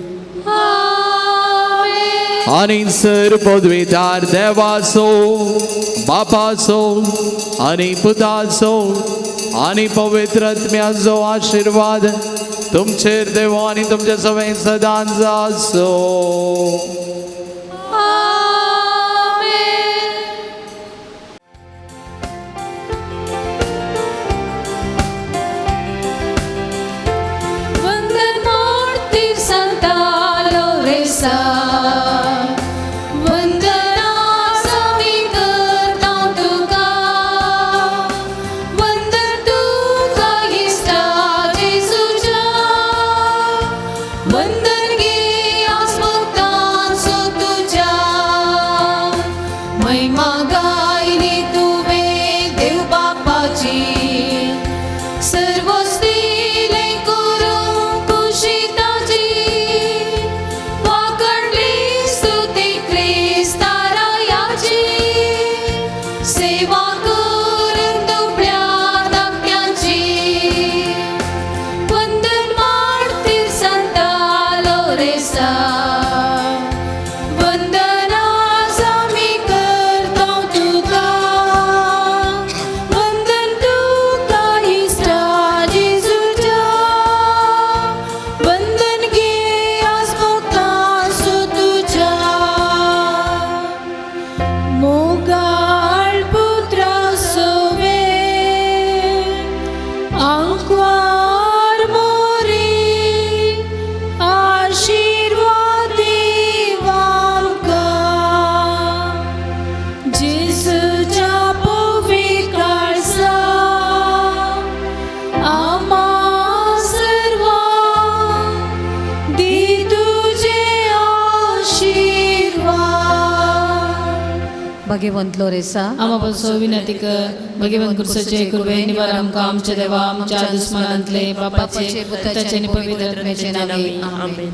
आनी सर पदवीदार देवाचो बापाचो आनी पुताचो आनी पवित्र आत्म्याचो आशिर्वाद तुमचेर देव आनी तुमचे सवें सदांच आसो. भगवंत लोरेसा आमा पासो विनंती कर. भगवंत क्रिस्ताचे कृपेन निवार आमकां आमच्या देवा आमच्या दुस्मनांतले पापाचे पुताचे आनी पवित्र आत्म्याचे नांवे. आमेन.